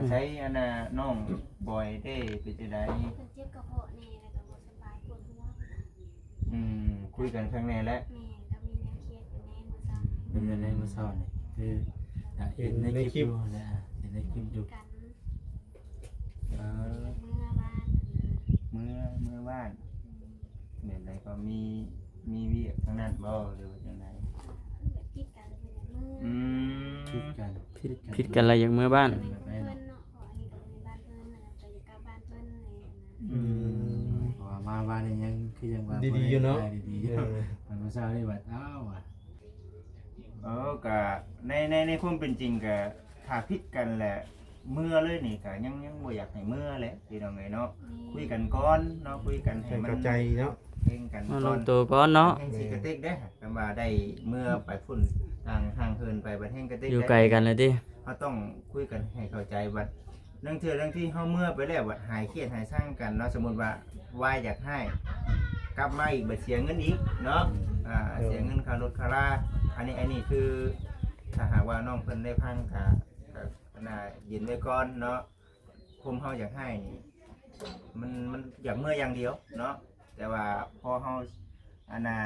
ໃສອັນນ່າ ນ້ອງບອຍເດ້ ເປັນຈັ່ງໃດ? ເພິ່ນເຈັບກະເພາະແດ່ ແລ້ວກໍບໍ່ສະບາຍ ປວດຫົວ. ອືມ ຄຸຍກັນຄັກແນ່ແຫຼະ. ແມ່ນ ກໍມີແນວຄຽດຢູ່ແດ່ມື້ເຊົ້າ. ເປັນຈັ່ງໃດມື້ເຊົ້ານີ້? ຄື ອ່າ ເຫັນໃນຄລິບຢູ່ນະ ເຫັນໃນຄລິບຢູ່. ກັນ ເອີ ເມືອບ້ານ ເມືອ ເມືອບ້ານ. ອືມ ແບບໃດກໍມີ ມີວຽກທາງນັ້ນບໍ່ ຫຼືວ່າຈັ່ງໃດ? ຜິດກັນ ອືມ ຜິດກັນ ຜິດກັນ ຜິດກັນແລ້ວຢາກເມືອບ້ານ. ອືມ ເພາະວ່າມາບ້ານນີ້ຍັງຄືຍັງວ່າ ດີໆຢູ່ເນາະ ດີໆຢູ່. ເອີ ມັນບໍ່ເຊົ້າໄດ້ບັດ ອ້າວ ເອີ ກະໃນ ໃນ ໃນຄວາມເປັນຈິງກະ ຖ້າຜິດກັນແຫຼະເມືອເລີຍນີ້ກະຍັງ ຍັງບໍ່ຢາກໃຫ້ເມືອແຫຼະ ພີ່ນ້ອງເອີຍເນາະ. ແມ່ນ ຄຸຍກັນກ່ອນເນາະ ຄຸຍກັນໃຫ້ມັນເຂົ້າໃຈເນາະ ເຮັງກັນ ມັນລົງໂຕກ່ອນເນາະ ແຮ່ງຊິກະຕິກເດ້. ຄັນວ່າໄດ້ເມືອໄປພຸ້ນ ຕ່າງ ຫ່າງເຫີນໄປ ບັດແຮ່ງກະຕິກ ຢູ່ໄກກັນແລ້ວຕິ. ເຮົາຕ້ອງຄຸຍກັນໃຫ້ເຂົ້າໃຈ ບັດ ລາງເທື່ອ ລາງທີເຮົາເມືອໄປແລ້ວ ບັດຫາຍຄຽດຫາຍຊັງກັນເນາະ. ສົມມຸດວ່າວາຍຢາກຮ້າຍ ກັບມາອີກ ບັດເສຍເງິນອີກເນາະ. ອືມ ອ່າ ເອີ ເສຍເງິນຄ່າລົດຄ່າລາ. ອັນນີ້ ອັນນີ້ຄື ຖ້າຫາກວ່ານ້ອງເພິ່ນໄດ້ຟັງກະ ກະ ອັນນ່າ ເຢັນໄວ້ກ່ອນເນາະ. ຄົນເຮົາຢາກຮ້າຍນີ້ ມັນ ມັນຢາກເມືອຢ່າງດຽວເນາະ. ແຕ່ວ່າພໍເຮົາ ອັນນ່າ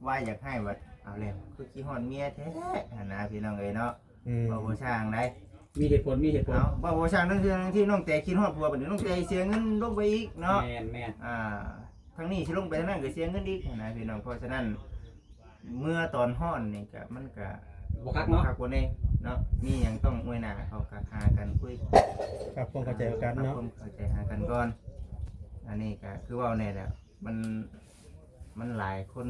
ວ່າຢາກຮ້າຍ ບັດເອົາແລ້ວ ຄືຂີ້ຮ້ອນເມຍແທ້ຫັ້ນນະ ພີ່ນ້ອງເອີຍເນາະ. ອືມ ເວົ້າບໍ່ຊ່າງໃດ ມີເຫດຜົນ ມີເຫດຜົນ. ເອົ້າ ເວົ້າບໍ່ຊ່າງ ທັງທີ່ ທັງທີ່ນ້ອງແຕຄິດຮອດຜົວ ບັດນີ້ນ້ອງແຕເສຍເງິນລົງໄປອີກເນາະ. ແມ່ນໆ ອ່າ ທາງນີ້ຊິລົງໄປທາງນັ້ນກໍເສຍເງິນອີກຫັ້ນນະ ພີ່ນ້ອງ. ເພາະສະນັ້ນ ເມື່ອຕອນຮ້ອນນີ້ກະ ມັນກະບໍ່ຄັກເນາະ ບໍ່ຄັກບໍ່ແນ່ເນາະ. ມີຫຍັງຕ້ອງອວຍໜ້າເຂົາກະຫາກັນຄຸຍ ປັບຄວາມເຂົ້າໃຈຫາກັນເນາະ ປັບຄວາມເຂົ້າໃຈຫາກັນກ່ອນ. ອັນນີ້ກະຄືເວົ້າແນ່ແຫຼະ ມັນ ມັນຫຼາຍຄົນ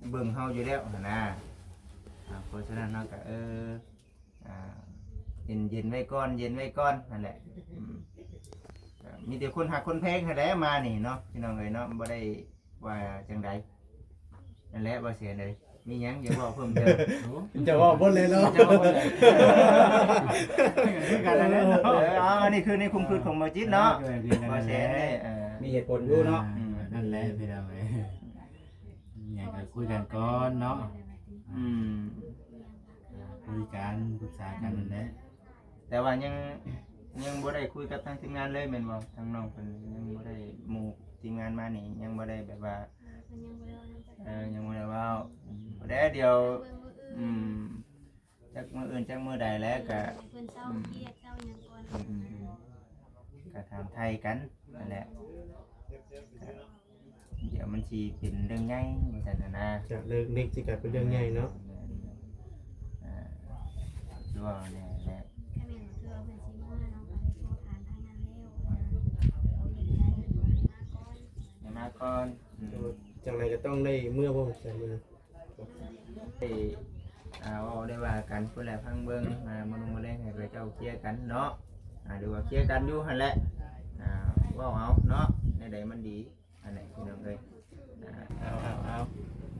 ເບິ່ງເຮົາຢູ່ແລ້ວຫັ້ນນະ. ອ່າ ເພາະສະນັ້ນເຮົາກະ ເອີ ອ່າ ເຢັນ ເຢັນໄວ້ກ່ອນ ເຢັນໄວ້ກ່ອນຫັ້ນແຫຼະ. ອືມ ກະມີແຕ່ຄົນຮັກຄົນແພງຫັ້ນແຫຼະມານີ້ເນາະ ພີ່ນ້ອງເອີຍເນາະ ບໍ່ໄດ້ ວ່າຈັ່ງໃດ? ນັ້ນແຫຼະ ບໍ່ແສນເອີຍ ມີຫຍັງຢາກເວົ້າເພີ່ມເຕີມ? ຈະເວົ້າເບິດເລີຍເນາະ ຈະເວົ້າເບິດເລີຍ. ຄືກັນນັ້ນແຫຼະເນາະ. ເອີ ເອົາ ອັນນີ້ຄືໃນຄວາມຄິດຂອງບໍ່ຈິດເນາະ ເອີ ບໍ່ແສນເອີຍ. ເອີ ມີເຫດຜົນຢູ່ເນາະ. ອືມ ນັ້ນແຫຼະ ພີ່ນ້ອງເອີຍ ຫຍັງກໍຄຸຍກັນກ່ອນເນາະ. ອືມ ຄຸຍກັນ ປຶກສາກັນນັ້ນແຫຼະ. ແຕ່ວ່າຍັງ ຍັງບໍ່ໄດ້ຄຸຍກັບທາງທີມງານເລີຍແມ່ນບໍ່? ທາງນ້ອງເພິ່ນຍັງບໍ່ໄດ້ ໝູ່ທີມງານມານີ້ຍັງບໍ່ໄດ້ແບບວ່າ ເອີ ເພິ່ນຍັງບໍ່ໄດ້ເວົ້ານຳຈັກ ເອີ ຍັງບໍ່ໄດ້ເວົ້າ. ອືມ ແຕ່ດຽວ ອືມ ຈັກມື້ອື່ນ ຈັກມື້ໃດແລ້ວກະ ເອີ ໃຫ້ເພິ່ນເຊົາ ອືມ ຄຽດເຊົາຫຍັງກ່ອນ. ອືມ ອືມ ອືມ ກະຖາມໄຖ່ກັນນັ້ນແຫຼະ. ດຽວມັນຊິເປັນເລື່ອງໃຫຍ່ວ່າຊັ້ນນະ. ຈາກເລື່ອງເລັກຊິກາຍເປັນເລື່ອງໃຫຍ່ເນາະ. ແມ່ນ ແມ່ນ ອ່າ ຄືວ່າແນ່ແຫຼະ. ຄັນແມ່ນວ່າຄືວ່າເພິ່ນຊິເມືອເນາະ ກໍໄດ້ໂທຖາມທາງນັ້ນແລ້ວ ວ່າເປັນຈັ່ງໃດ ໃຫ້ມາກ່ອນ ໃຫ້ມາກ່ອນ. ອືມ ຈັ່ງໃດກໍຕ້ອງໄດ້ເມືອບໍ່? ໃສ່ມື ໄດ້ ອ່າ ເວົ້າໄດ້ວ່າກັນພຸ້ນແຫຼະ ຟັງເບິ່ງ ອ່າ ມື້ນຸ່ງມື້ແລງໃຫ້ເຂົາເຈົ້າເຄຍກັນເນາະ. ອ່າ ຫຼືວ່າເຄຍກັນຢູ່ຫັ້ນແຫຼະ ອ່າ ເວົ້າເອົາເນາະ ແນວໃດມັນດີ ອັນນີ້ພີ່ນ້ອງເອີຍ. ອ່າ ເອົາ ເອົາ ເອົາ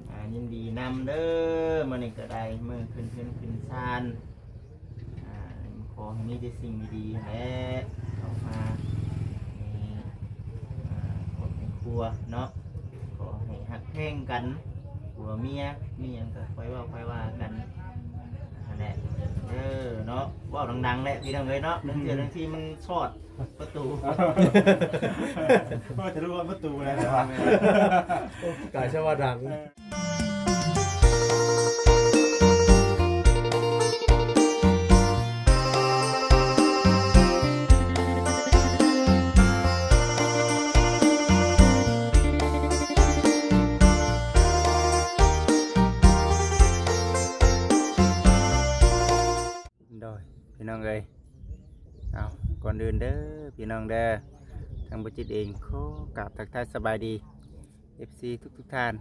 ອ່າ ຍິນດີນຳເດີ ມື້ນີ້ກໍໄດ້ມື້ຂຶ້ນເຮືອນຂຶ້ນຊານ. ອ່າ ຂໍໃຫ້ມີແຕ່ສິ່ງດີໆແຫຼະ ເຂົ້າມາໃນ ອ່າ ຄອບໃນຄົວເນາະ. ຂໍໃຫ້ຮັກແພງກັນ ຜົວເມຍ ມີຫຍັງກໍຄ່ອຍເວົ້າຄ່ອຍວ່າກັນຫັ້ນແຫຼະເດີເນາະ. ເວົ້າດັງໆແຫຼະພີ່ນ້ອງເອີຍເນາະ ບາງເທື່ອບາງທີມັນຊອດ ປະຕູ ໂອ້ຍ ທະລຸຮອດປະຕູໄດ້ແລ້ວວ່າ ກາຍຊະວ່າດັງ. ໂດຍ ພີ່ນ້ອງເອີຍ ເອົາ ກ່ອນອື່ນເດີພີ່ນ້ອງເດີ ທາງບໍ່ຈິດເອງຂໍກາບທັກທາຍສະບາຍດີ ເອັຟຊີ ທຸກໆທ່ານ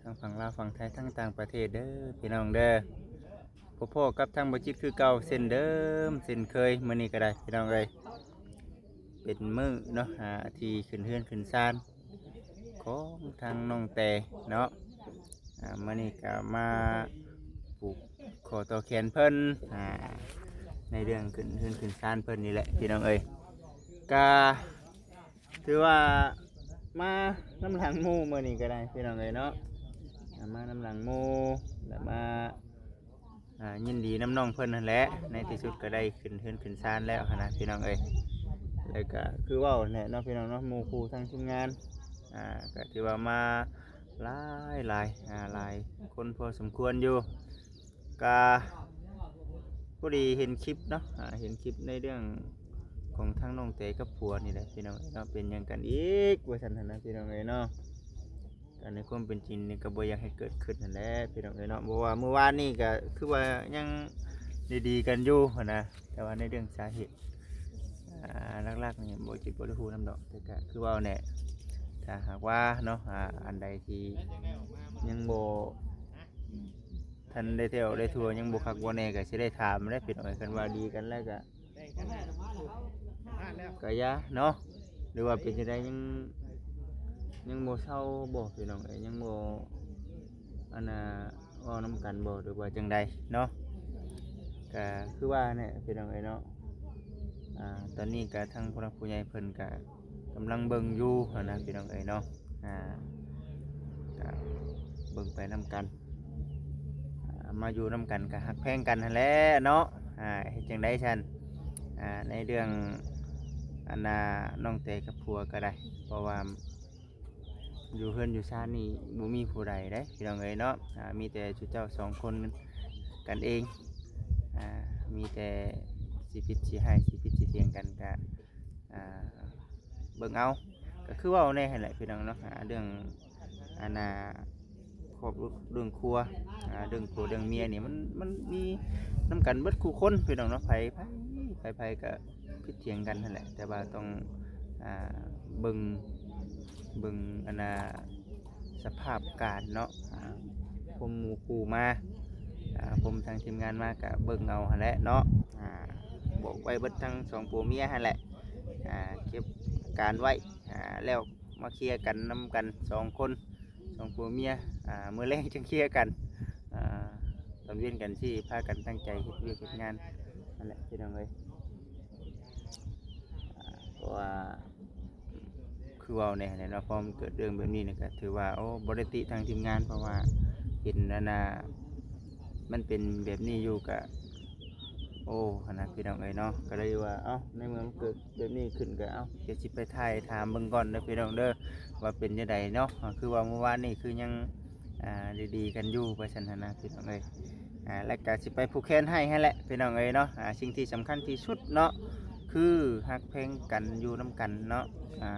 ທັງຝັ່ງລາວ ຝັ່ງໄທ ທັງຕ່າງປະເທດເດີພີ່ນ້ອງເດີ. ພົບພໍ້ກັບທາງບໍ່ຈິດຄືເກົ່າເຊັ່ນເດີມເຊັ່ນເຄີຍ ມື້ນີ້ກໍໄດ້ພີ່ນ້ອງເອີຍ ເປັນມື້ເນາະ ອ່າ ທີ່ຂຶ້ນເຮືອນຂຶ້ນຊານ ຂອງທາງນ້ອງແຕເນາະ. ອ່າ ມື້ນີ້ກໍມາຜູກຂໍ້ຕໍ່ແຂນເພິ່ນ ອ່າ ໃນເລື່ອງຂຶ້ນເຮືອນຂຶ້ນຊານເພິ່ນນີ້ແຫຼະພີ່ນ້ອງເອີຍ. ກະຖືວ່າມານຳຫຼັງໝູ່ມື້ນີ້ກໍໄດ້ພີ່ນ້ອງເອີຍເນາະ ອ່າ ມານຳຫຼັງໝູ່ ແລ້ວມາ ອ່າ ຍິນດີນຳນ້ອງເພິ່ນຫັ້ນແຫຼະ ໃນທີ່ສຸດກໍໄດ້ຂຶ້ນເຮືອນຂຶ້ນຊານແລ້ວຫັ້ນນະພີ່ນ້ອງເອີຍ. ແລ້ວກໍຄືເວົ້າແຫຼະເນາະພີ່ນ້ອງເນາະ ໝູ່ຄູ່ທາງທີມງານ ອ່າ ກໍຖືວ່າມາຫຼາຍໆ ອ່າ ຫຼາຍຄົນພໍສົມຄວນຢູ່. ກະພໍດີເຫັນຄລິບເນາະ ອ່າ ເຫັນຄລິບໃນເລື່ອງຂອງທາງນ້ອງແຕກັບຜົວນີ້ແຫຼະພີ່ນ້ອງເອີຍເນາະ ເປັນຫຍັງກັນອີກວ່າຊັ້ນຫັ້ນນະພີ່ນ້ອງເອີຍເນາະ. ກໍໃນຄວາມເປັນຈິງນີ້ກໍບໍ່ຢາກໃຫ້ເກີດຂຶ້ນຫັ້ນແຫຼະພີ່ນ້ອງເອີຍເນາະ ເພາະວ່າມື້ວານນີ້ກໍຄືວ່າຍັງດີໆກັນຢູ່ຫັ້ນນະ ແຕ່ວ່າໃນເລື່ອງສາເຫດ ອ່າ ຫຼັກໆນີ້ບໍ່ ບໍ່ໄດ້ຮູ້ນຳດອກ ແຕ່ກໍຄືເວົ້າແຫຼະ ຖ້າຫາກວ່າເນາະ ອ່າ ອັນໃດທີ່ຍັງບໍ່ ທ່ານໄດ້ແທ້ໄດ້ທົ່ວ ຍັງບໍ່ຄັກບໍ່ແນ່ ກໍຊິໄດ້ຖາມແຫຼະພີ່ນ້ອງເອີຍ. ຄັນວ່າດີກັນແລ້ວກໍ ກໍຢ່າເນາະ ຫຼືວ່າເປັນຈັ່ງໃດ ຍັງ ຍັງບໍ່ເຊົາບໍ່ພີ່ນ້ອງເອີຍ ຍັງບໍ່ ອັນນ່າ ເວົ້ານຳກັນບໍ່ ຫຼືວ່າຈັ່ງໃດເນາະ. ກໍຄືວ່າແຫຼະພີ່ນ້ອງເອີຍເນາະ ອ່າ ຕອນນີ້ກໍທາງຜູ້ຫຼັກຜູ້ໃຫຍ່ເພິ່ນກໍ ກຳລັງເບິ່ງຢູ່ຫັ້ນນະພີ່ນ້ອງເອີຍເນາະ ອ່າ ກໍເບິ່ງໄປນຳກັນ ອ່າ ມາຢູ່ນຳກັນກໍຮັກແພງກັນຫັ້ນແຫຼະເນາະ ອ່າ ເຮັດຈັ່ງໃດຊັ້ນ ອ່າ ໃນເລື່ອງອັນນ່າ ນ້ອງແຕກັບຜົວກໍໄດ້ ເພາະວ່າຢູ່ເຮືອນຢູ່ຊານນີ້ບໍ່ມີຜູ້ໃດເດ້ພີ່ນ້ອງເອີຍເນາະ ອ່າ ມີແຕ່ຊຸມເຈົ້າສອງຄົນກັນເອງ ອ່າ ມີແຕ່ຊິຜິດຊິຮ້າຍ ຊິຜິດຊິຖຽງກັນກໍ ອ່າ ເບິ່ງເອົາ ກໍຄືເວົ້າແນ່ຫັ້ນແຫຼະພີ່ນ້ອງເນາະ ອ່າ ເລື່ອງ ອັນນ່າ ຄອບຄົວ ເລື່ອງຄົວ ອ່າ ເລື່ອງຜົວເລື່ອງເມຍນີ້ ມັນ ມັນມີນຳກັນເບິດຄູ່ຄົນພີ່ນ້ອງເນາະ ໃຜ ໃຜ ໃຜ ໃຜກໍຜິດຖຽງກັນຫັ້ນແຫຼະ ແຕ່ວ່າຕ້ອງ ອ່າ ເບິ່ງ ເບິ່ງ ອັນນ່າ ສະພາບການເນາະ ອ່າ ພົມໝູ່ຄູ່ມາ ອ່າ ພົມທາງທີມງານມາ ກະເບິ່ງເອົາຫັ້ນແຫຼະເນາະ ອ່າ ບອກໄວ້ເບິດທັງສອງຜົວເມຍຫັ້ນແຫຼະ ອ່າ ເກັບການໄວ້ ອ່າ ແລ້ວມາເຄຍກັນນຳກັນສອງຄົນ ສອງຜົວເມຍ ອ່າ ມື້ແລງຈັ່ງເຄຍກັນ ອ່າ ຕອນເວັນກັນຊິພາກັນຕັ້ງໃຈເຮັດວຽກເຮັດງານຫັ້ນແຫຼະພີ່ນ້ອງເອີຍ. ອ່າ ເພາະວ່າ ຄືເວົ້າແນ່ແຫຼະເນາະ ພໍມັນເກີດເລື່ອງແບບນີ້ນີ້ ກໍຖືວ່າ ໂອ້ ບໍ່ໄດ້ຕິທາງທີມງານ ເພາະວ່າເຫັນອັນນ່າ ມັນເປັນແບບນີ້ຢູ່ ກະ ໂອ້ ຫັ້ນນະພີ່ນ້ອງເອີຍເນາະ ກໍເລີຍວ່າ ເອົ້າ ໃນເມື່ອມັນເກີດແບບນີ້ຂຶ້ນ ກໍ ເອົ້າ ດຽວຊິໄປຖ່າຍຖາມເບິ່ງກ່ອນເດີພີ່ນ້ອງເດີ ວ່າເປັນຈັ່ງໃດເນາະ. ຄືວ່າມື້ວານນີ້ຄືຍັງ ອ່າ ດີໆກັນຢູ່ວ່າຊັ້ນຫັ້ນນະພີ່ນ້ອງເອີຍ ອ່າ ແລ້ວກໍຊິໄປຜູກແຂນໃຫ້ຫັ້ນແຫຼະພີ່ນ້ອງເອີຍເນາະ. ອ່າ ສິ່ງທີ່ສຳຄັນທີ່ສຸດເນາະ ຄືຮັກແພງກັນ ຢູ່ນຳກັນເນາະ ອ່າ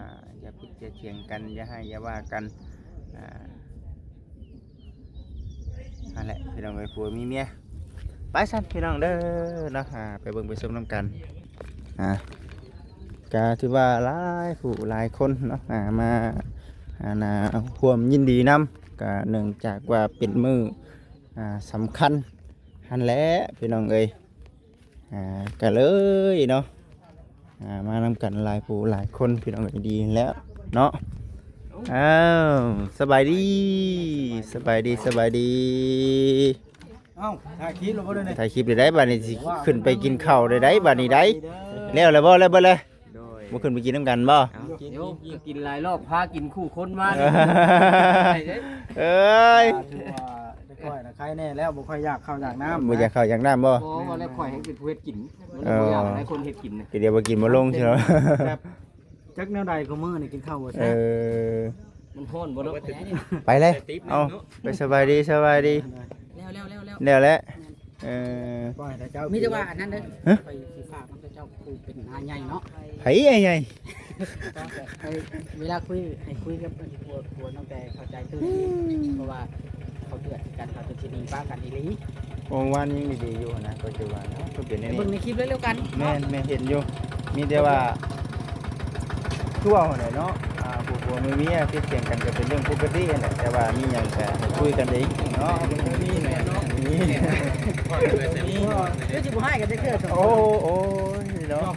ຢ່າຜິດຢ່າຖຽງກັນ ຢ່າຮ້າຍຢ່າວ່າກັນ ອ່າ ຫັ້ນແຫຼະພີ່ນ້ອງເອີຍ ຜົວມີເມຍ. ໄປຊັ້ນພີ່ນ້ອງເດີເນາະ ອ່າ ໄປເບິ່ງໄປຊົມນຳກັນ. ອ່າ ກໍຖືວ່າຫຼາຍຜູ້ຫຼາຍຄົນເນາະ ອ່າ ມາ ອ່າ ຮ່ວມຍິນດີນຳ ກໍເນື່ອງຈາກວ່າເປັນມື້ ອ່າ ສຳຄັນຫັ້ນແຫຼະພີ່ນ້ອງເອີຍ. ອ່າ ກໍເລີຍເນາະ ອ່າ ມານຳກັນຫຼາຍຜູ້ຫຼາຍຄົນ ພີ່ນ້ອງເອີຍ ດີແລ້ວເນາະ. ອ້າວ ສະບາຍດີ ສະບາຍດີ ສະບາຍດີ. ເອົ້າ ຖ່າຍຄລິບແລ້ວບໍ່ເດ້ນີ້? ຖ່າຍຄລິບໄດ້ ບາດນີ້ຊິຂຶ້ນໄປກິນເຂົ້າໄດ້ ບາດນີ້ໄດ້. ແລ້ວແລ້ວບໍ່ ແລ້ວເບິດແລ້ວ? ໂດຍ ບໍ່ຂຶ້ນໄປກິນນຳກັນບໍ່? ເອົາ ກິນຢູ່ ກິນຫຼາຍລອບ ພາກິນຄູ່ຄົນມາ. ເອີ ເອີຍ ຖືວ່າ ແຕ່ຂ້ອຍນະໄຄແນ່ແລ້ວ ບໍ່ຄ່ອຍຢາກເຂົ້າຢາກນ້ຳ ບໍ່ຢາກເຂົ້າຢາກນ້ຳບໍ່? ບໍ່ ວ່າແລ້ວຂ້ອຍແຮ່ງເປັນຜູ້ເຮັດກິນ ເອີ ບໍ່ຢາກໃຫ້ຄົນເຮັດກິນນະ ກໍດຽວບໍ່ກິນບໍ່ລົງຊິເນາະ. ແບບ ຈັກແນວໃດ ຄູ່ມື້ນີ້ກິນເຂົ້າບໍ່ແຊບ. ເອີ ມັນຮ້ອນບໍ່ເນາະ? ໄປເລີຍ ເອົາ ໄປ ສະບາຍດີ ສະບາຍດີ. ແລ້ວ ແລ້ວ ແລ້ວ ແລ້ວ ແລ້ວແຫຼະ. ເອີ ມີແຕ່ວ່າອັນນັ້ນເດີ ຂ້ອຍຊິຝາກນຳເຈົ້າຜູ້ເປັນອ້າຍໃຫຍ່ເນາະ. ໃຜອ້າຍໃຫຍ່? ເອີ ເວລາຄຸຍ ໃຫ້ຄຸຍກັບອັນຜົວ ຜົວນ້ອງແຕເຂົ້າໃຈຕື່ມ ເພາະວ່າເຂົາເດືອດຄືກັນ ເຂົາຈົນຊິໜີປະກັນອີ່ຫຼີ. ເມື່ອວານຍັງດີໆຢູ່ຫັ້ນນະ ກໍຖືວ່າເນາະ ຄືເປັນແນວນີ້ ເບິ່ງໃນຄລິບແລ້ວກັນ. ແມ່ນ ແມ່ນ ເຫັນຢູ່ ມີແຕ່ວ່າ ຄືເວົ້າຫັ້ນແຫຼະເນາະ ອ່າ ຜູ້ຜົວເມຍຜິດຖຽງກັນກໍເປັນເລື່ອງປົກກະຕິຫັ້ນແຫຼະ ແຕ່ວ່າມີຫຍັງກໍໃຫ້ຄຸຍກັນເອງເນາະ. ມີແຫຼະ ມີ ຄືຊິບໍ່ຮ້າຍກັນຈັກເທື່ອ. ໂອ້ ໂອ້ຍເນາະ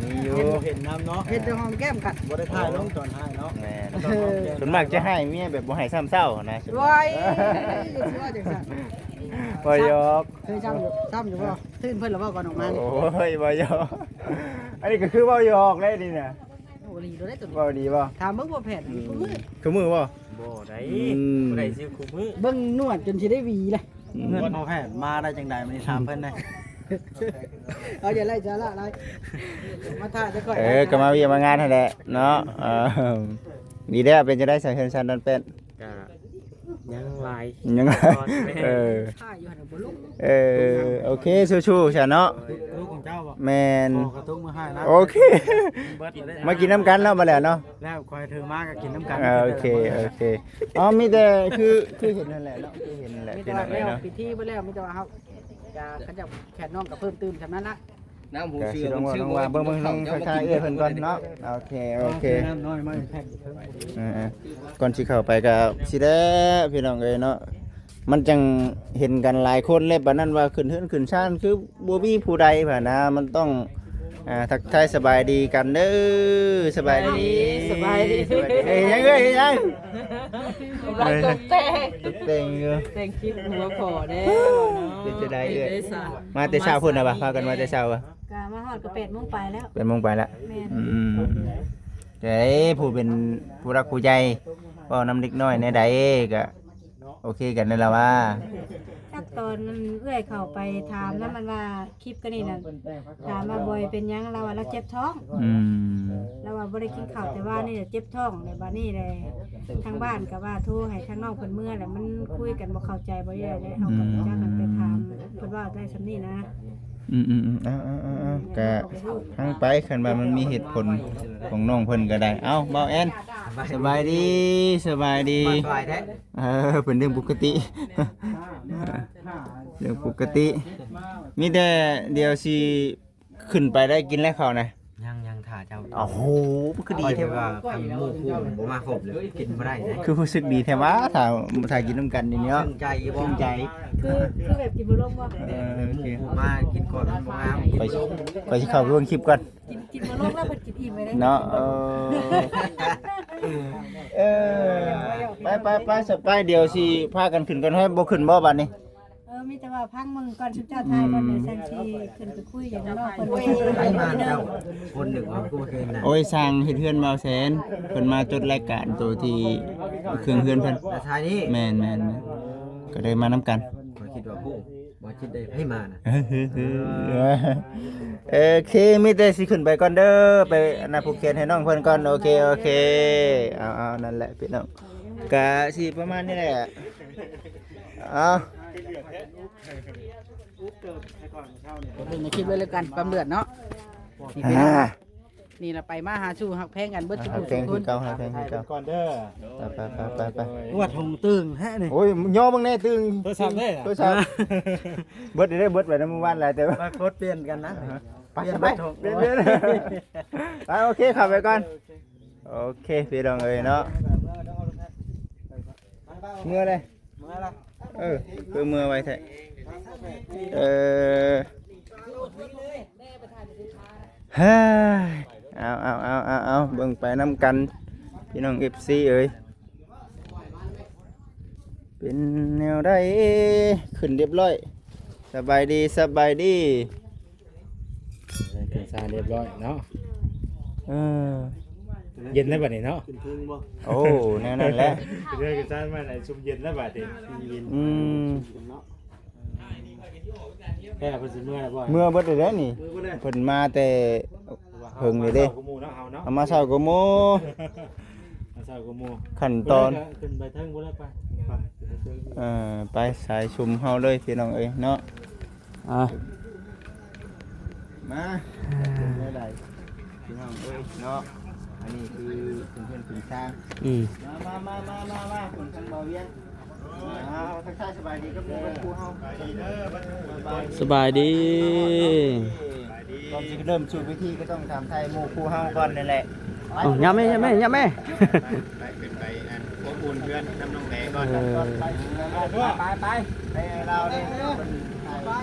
ມີຢູ່ ເຫັນ ເຫັນນຳເນາະ ເຫັນແຕ່ຫອມແກ້ມກັນ ບໍ່ໄດ້ຖ່າຍລົງຕອນຮ້າຍເນາະ. ແມ່ນ ສ່ວນມາກຈະຮ້າຍເມຍແບບບໍ່ຮ້າຍຊ້ຳເຊົ້ານະ. ວ້າຍ ຊິວ່າຈັ່ງຊັ້ນ ບໍ່ຢອກ. ເຄີຍຊ້ຳຢູ່ ຊ້ຳຢູ່ບໍ່? ຕື່ນເພິ່ນລະເວົ້າກ່ອນອອກມານີ້. ໂອ້ຍ ບໍ່ຢອກ ອັນນີ້ກໍຄືເວົ້າຢອກເດ້ນີ້ນະ. ໂອ້ ອີ່ຫຼີໂດໄດ້ຕົວນີ້ ເວົ້າດີບໍ່? ຖາມເບິ່ງບໍ່ແພດ ອືມ ຄືມື້ ຄືມື້ບໍ່? ບໍ່ໄດ້ ອືມ ບໍ່ໄດ້ຊິຄືມື້ ເບິ່ງໜວດຈົນຊິໄດ້ຫວີລະ. ເງິນພໍ່ແພດມາໄດ້ຈັ່ງໃດ ມື້ນີ້ຖາມເພິ່ນແດ່. ເອົາ ຢ່າໄລ່ສາລະຫຼາຍ ມາຖ້າແຕ່ຂ້ອຍ ເອີ ກໍມາວຽກມາງານຫັ້ນແຫຼະເນາະ. ເອີ ດີແລ້ວ. ເປັນຈັ່ງໃດຊະ ເຮືອນຊານດອນແປ້ນ? ກະຍັງຫຼາຍ ຍັງ ເອີ ເອີ ໂອເຄ ສູ້ໆຊະເນາະ. ລູກຂອງເຈົ້າບໍ່? ແມ່ນ ພໍ່ກໍຕົກມື້ຮ້າຍນະ. ໂອເຄ ມາກິນນຳກັນເນາະ ບາດແລ້ວເນາະ. ແລ້ວຂ້ອຍຖືມາກໍກິນນຳກັນ. ເອີ ໂອເຄ ໂອເຄ. ອໍ ມີແຕ່ຄື ຄືເຫັນນັ້ນແຫຼະເນາະ ຄືເຫັນນັ້ນແຫຼະ ພີ່ນ້ອງເອີຍເນາະ. ພິທີເບິດແລ້ວ ມີແຕ່ວ່າເຮົາ ກະເຂົາເຈົ້າແຂກນ້ອງກໍເພີ່ມຕື່ມສ່ຳນັ້ນລະ. ນ້ຳຫູເສືອ ເບິ່ງເບິ່ງ ທັກທາຍເອື້ອຍເພິ່ນກ່ອນເນາະ. ໂອເຄ ໂອເຄ ນ້ຳນ້ອຍມາແພັກ. ເອີ ກ່ອນຊິເຂົ້າໄປກໍຊິແລ້ວ ພີ່ນ້ອງເອີຍເນາະ. ມັນຈັ່ງເຫັນກັນຫຼາຍຄົນແລ້ວ ປານນັ້ນວ່າຂຶ້ນເຮືອນຂຶ້ນຊານຄືບໍ່ມີຜູ້ໃດຫັ້ນນະ. ມັນຕ້ອງ ອ່າ ທັກທາຍສະບາຍດີກັນເດີ. ສະບາຍດີ ສະບາຍດີ ສະບາຍດີ. ເອີຍ ຫຍັງເອີຍ ຫຍັງ? ກຳລັງຕົກແຕ່ງ ຕົກແຕ່ງຢູ່ ແຕ່ງຄລິບຫົວຂໍ້ແດ່ເນາະ. ເປັນຈັ່ງໃດເອີຍ? ມາແຕ່ເຊົ້າພຸ້ນນະຫວາ? ພາກັນມາແຕ່ເຊົ້າຫວາ? ກະມາຮອດກໍແປດໂມງປາຍແລ້ວ. ແປດໂມງປາຍແລ້ວ. ແມ່ນ. ອືມ ແຕ່ຜູ້ເປັນຜູ້ຫຼັກຜູ້ໃຫຍ່ ເວົ້ານຳເດັກນ້ອຍແນວໃດກະ ໂອເຄກັນນັ້ນລະວ່າ. ຈັກຕອນເອື້ອຍເຂົ້າໄປຖາມນຳ ມັນວ່າຄລິບກັນນີ້ນະ ຖາມວ່າບອຍເປັນຫຍັງ ລາວວ່າລາວເຈັບທ້ອງ. ອືມ ລາວວ່າບໍ່ໄດ້ກິນເຂົ້າແຕ່ວານນີ້ ເຈັບທ້ອງ. ແລ້ວບາດນີ້ແຫຼະ ທາງບ້ານກໍວ່າໂທໃຫ້ທາງນ້ອງເພິ່ນເມືອແຫຼະ ມັນຄຸຍກັນບໍ່ເຂົ້າໃຈ ບໍ່ໄດ້ແຫຼະ. ເຮົາກໍບໍ່ຈັກ ໄປຖາມເພິ່ນເວົ້າໄດ້ສ່ຳນີ້ນະ. ອືມໆໆ ເອົາໆໆ ກະຟັງໄປ ຄັນວ່າມັນມີເຫດຜົນຂອງນ້ອງເພິ່ນກໍໄດ້. ເອົ້າ ບ່າວແອນ ສະບາຍດີ ສະບາຍດີ. ເອີ ເປັນເລື່ອງປົກກະຕິ ເລື່ອງປົກກະຕິ. ມີແຕ່ດຽວຊິຂຶ້ນໄປໄດ້ກິນແລ້ວເຂົ້ານະ? ຍັງ ຍັງຖ້າເຈົ້າ. ໂອ້ໂຫ ຄືດີແທ້ວ່າ ຄັນໝູ່ຄູ່ບໍ່ມາຄົບເລີຍກິນບໍ່ໄດ້ເດ້. ຄືຮູ້ສຶກດີແທ້ຫວາ ຖ້າ ຖ້າກິນນຳກັນນີ້ເນາະ. ຊື່ນໃຈຢູ່ບໍ່? ຊື່ນໃຈ. ຄື ຄືແບບກິນບໍ່ລົງບໍ່? ເອີ ໂອເຄ ໝູ່ຄູ່ມາກິນກ່ອນມັນບໍ່ງາມ. ຂ້ອຍ ຂ້ອຍຊິເຂົ້າໄປເບິ່ງຄລິບກ່ອນ. ກິນ ກິນບໍ່ລົງແລ້ວ ເພິ່ນກິນອີ່ມໄປເດ້ເນາະ. ເອີ ເອີ ໄປ ໄປ ໄປ ສະໄປ. ດຽວຊິພາກັນຂຶ້ນກ່ອນ. ໃຫ້ບໍ່ຂຶ້ນບໍ່ບາດນີ້? ເອີ ມີແຕ່ວ່າພັງເບິ່ງກ່ອນ ຊຸມເຈົ້າຖ່າຍກ່ອນ ອືມ ດຽວຈັ່ງຊິຂຶ້ນໄປຄຸຍຫຍັງນອກເພິ່ນ. ໃຜມາເຈົ້າ ຄົນໜຶ່ງເອົາ ຄືບໍ່ເຄີຍນະ. ໂອ້ຍ ຊ່າງເຮັດເຮືອນບ່າວແສນ ເພິ່ນມາຈົດລາຍການໂຕທີ່ເຄື່ອງເຮືອນເພິ່ນ ລະຊາຍນີ້. ແມ່ນໆໆ ກໍໄດ້ມານຳກັນ. ຂ້ອຍຄິດວ່າ ໂອ້ ບໍ່ຄິດໄດ້ໃຜມານະ. ເອີ ໂອເຄ ມີແຕ່ຊິຂຶ້ນໄປກ່ອນເດີ ໄປອັນນະ ຜູກແຂນໃຫ້ນ້ອງເພິ່ນກ່ອນ. ໂອເຄ ໂອເຄ ເອົາໆ ນັ້ນແຫຼະພີ່ນ້ອງ ກະຊິປະມານນີ້ແຫຼະ. ເອົາ ເບິ່ງໃນຄລິບເລີຍແລ້ວກັນ ປ້ຳເລືອດເນາະ. ນີ້ ອ່າ ນີ້ລະໄປມາຫາສູ່ຮັກແພງກັນເບິດ ຮັກແພງຄືເກົ່າ ຮັກແພງຄືເກົ່າ. ກ່ອນເດີ ໄປໆໆໆ ອວດຫົງຕຶງແທ້ນີ້. ໂອ້ຍ ຍໍເບິ່ງແດ່ຕຶງ ໂທລະສັບເດ້ ໂທລະສັບ ເບິດເດ້ ເບິດໄປນຳມື້ວານຫຼາຍເຕີບ. ມາກົດປ່ຽນກັນນະ ໄປ ໄປ ປ່ຽນ ປ່ຽນ ປ່ຽນ. ໄປ ໂອເຄ ເຂົ້າໄປກ່ອນ. ໂອເຄ ພີ່ນ້ອງເອີຍເນາະ ເມືອເລີຍ. ເອີ ຄືເມືອໄວແທ້. ເອີ ເຮີ້ຍ ເອົາໆໆໆ ເບິ່ງໄປນຳກັນ ພີ່ນ້ອງເອັຟຊີເອີຍ ເປັນແນວໃດ? ຂຶ້ນຮຽບຮ້ອຍ. ສະບາຍດີ ສະບາຍດີ. ເຄື່ອງຊານຮຽບຮ້ອຍເນາະ. ເອີ ເຢັນແລ້ວບັດນີ້ເນາະ. ຂຶ້ນເທິງບໍ່? ໂອ້ ແນວນັ້ນແຫຼະ. ເລື່ອງເຄື່ອງຊານມາໃນຊຸ່ມເຢັນແລ້ວບັດນີ້. ອືມ ແຕ່ເພິ່ນຊິເມືອແລ້ວບໍ່? ເມືອເບິດແລ້ວນີ້. ເມືອເບິດແລ້ວ. ເພິ່ນມາແຕ່ເຫິງເລີຍເດ້. ເຮົາມາເຊົ້າກວ່າໝູ່ເນາະ ເຮົາເນາະ. ເຮົາມາເຊົ້າກວ່າໝູ່. ມາເຊົ້າກວ່າໝູ່. ຂັ້ນຕອນ ຂຶ້ນໄປເທິງພຸ້ນແລ້ວ ໄປ ໄປ ເອີ ໄປສາຍຊຸມເຮົາເລີຍ ພີ່ນ້ອງເອີຍເນາະ. ອ່າ ມາ ເປັນແນວໃດ ພີ່ນ້ອງເອີຍເນາະ? ອັນນີ້ຄືເປັນເຮືອນເປັນຊານ. ອືມ ມາ ມາ ມາ ຄົນທາງເບົາວຽງ. ອ່າ ທັກທາຍສະບາຍດີກັບໝູ່ເພື່ອນຄູ່ເຮົາ. ສະບາຍດີ. ກ່ອນຊິເລີ່ມສູ່ພິທີກໍຕ້ອງຖາມໄຖ່ໝູ່ຄູ່ເຮົາກ່ອນນັ້ນແຫຼະ. ເອົາ ຍາມແມ່ ຍາມແມ່ ຍາມແມ່. ໄປ ຂຶ້ນໄປ ອັນ ອົບອຸ່ນເຮືອນນຳນ້ອງແດງກ່ອນ. ເອີ ໄປ ໄປ ໄປ ໄປ ລາວນີ້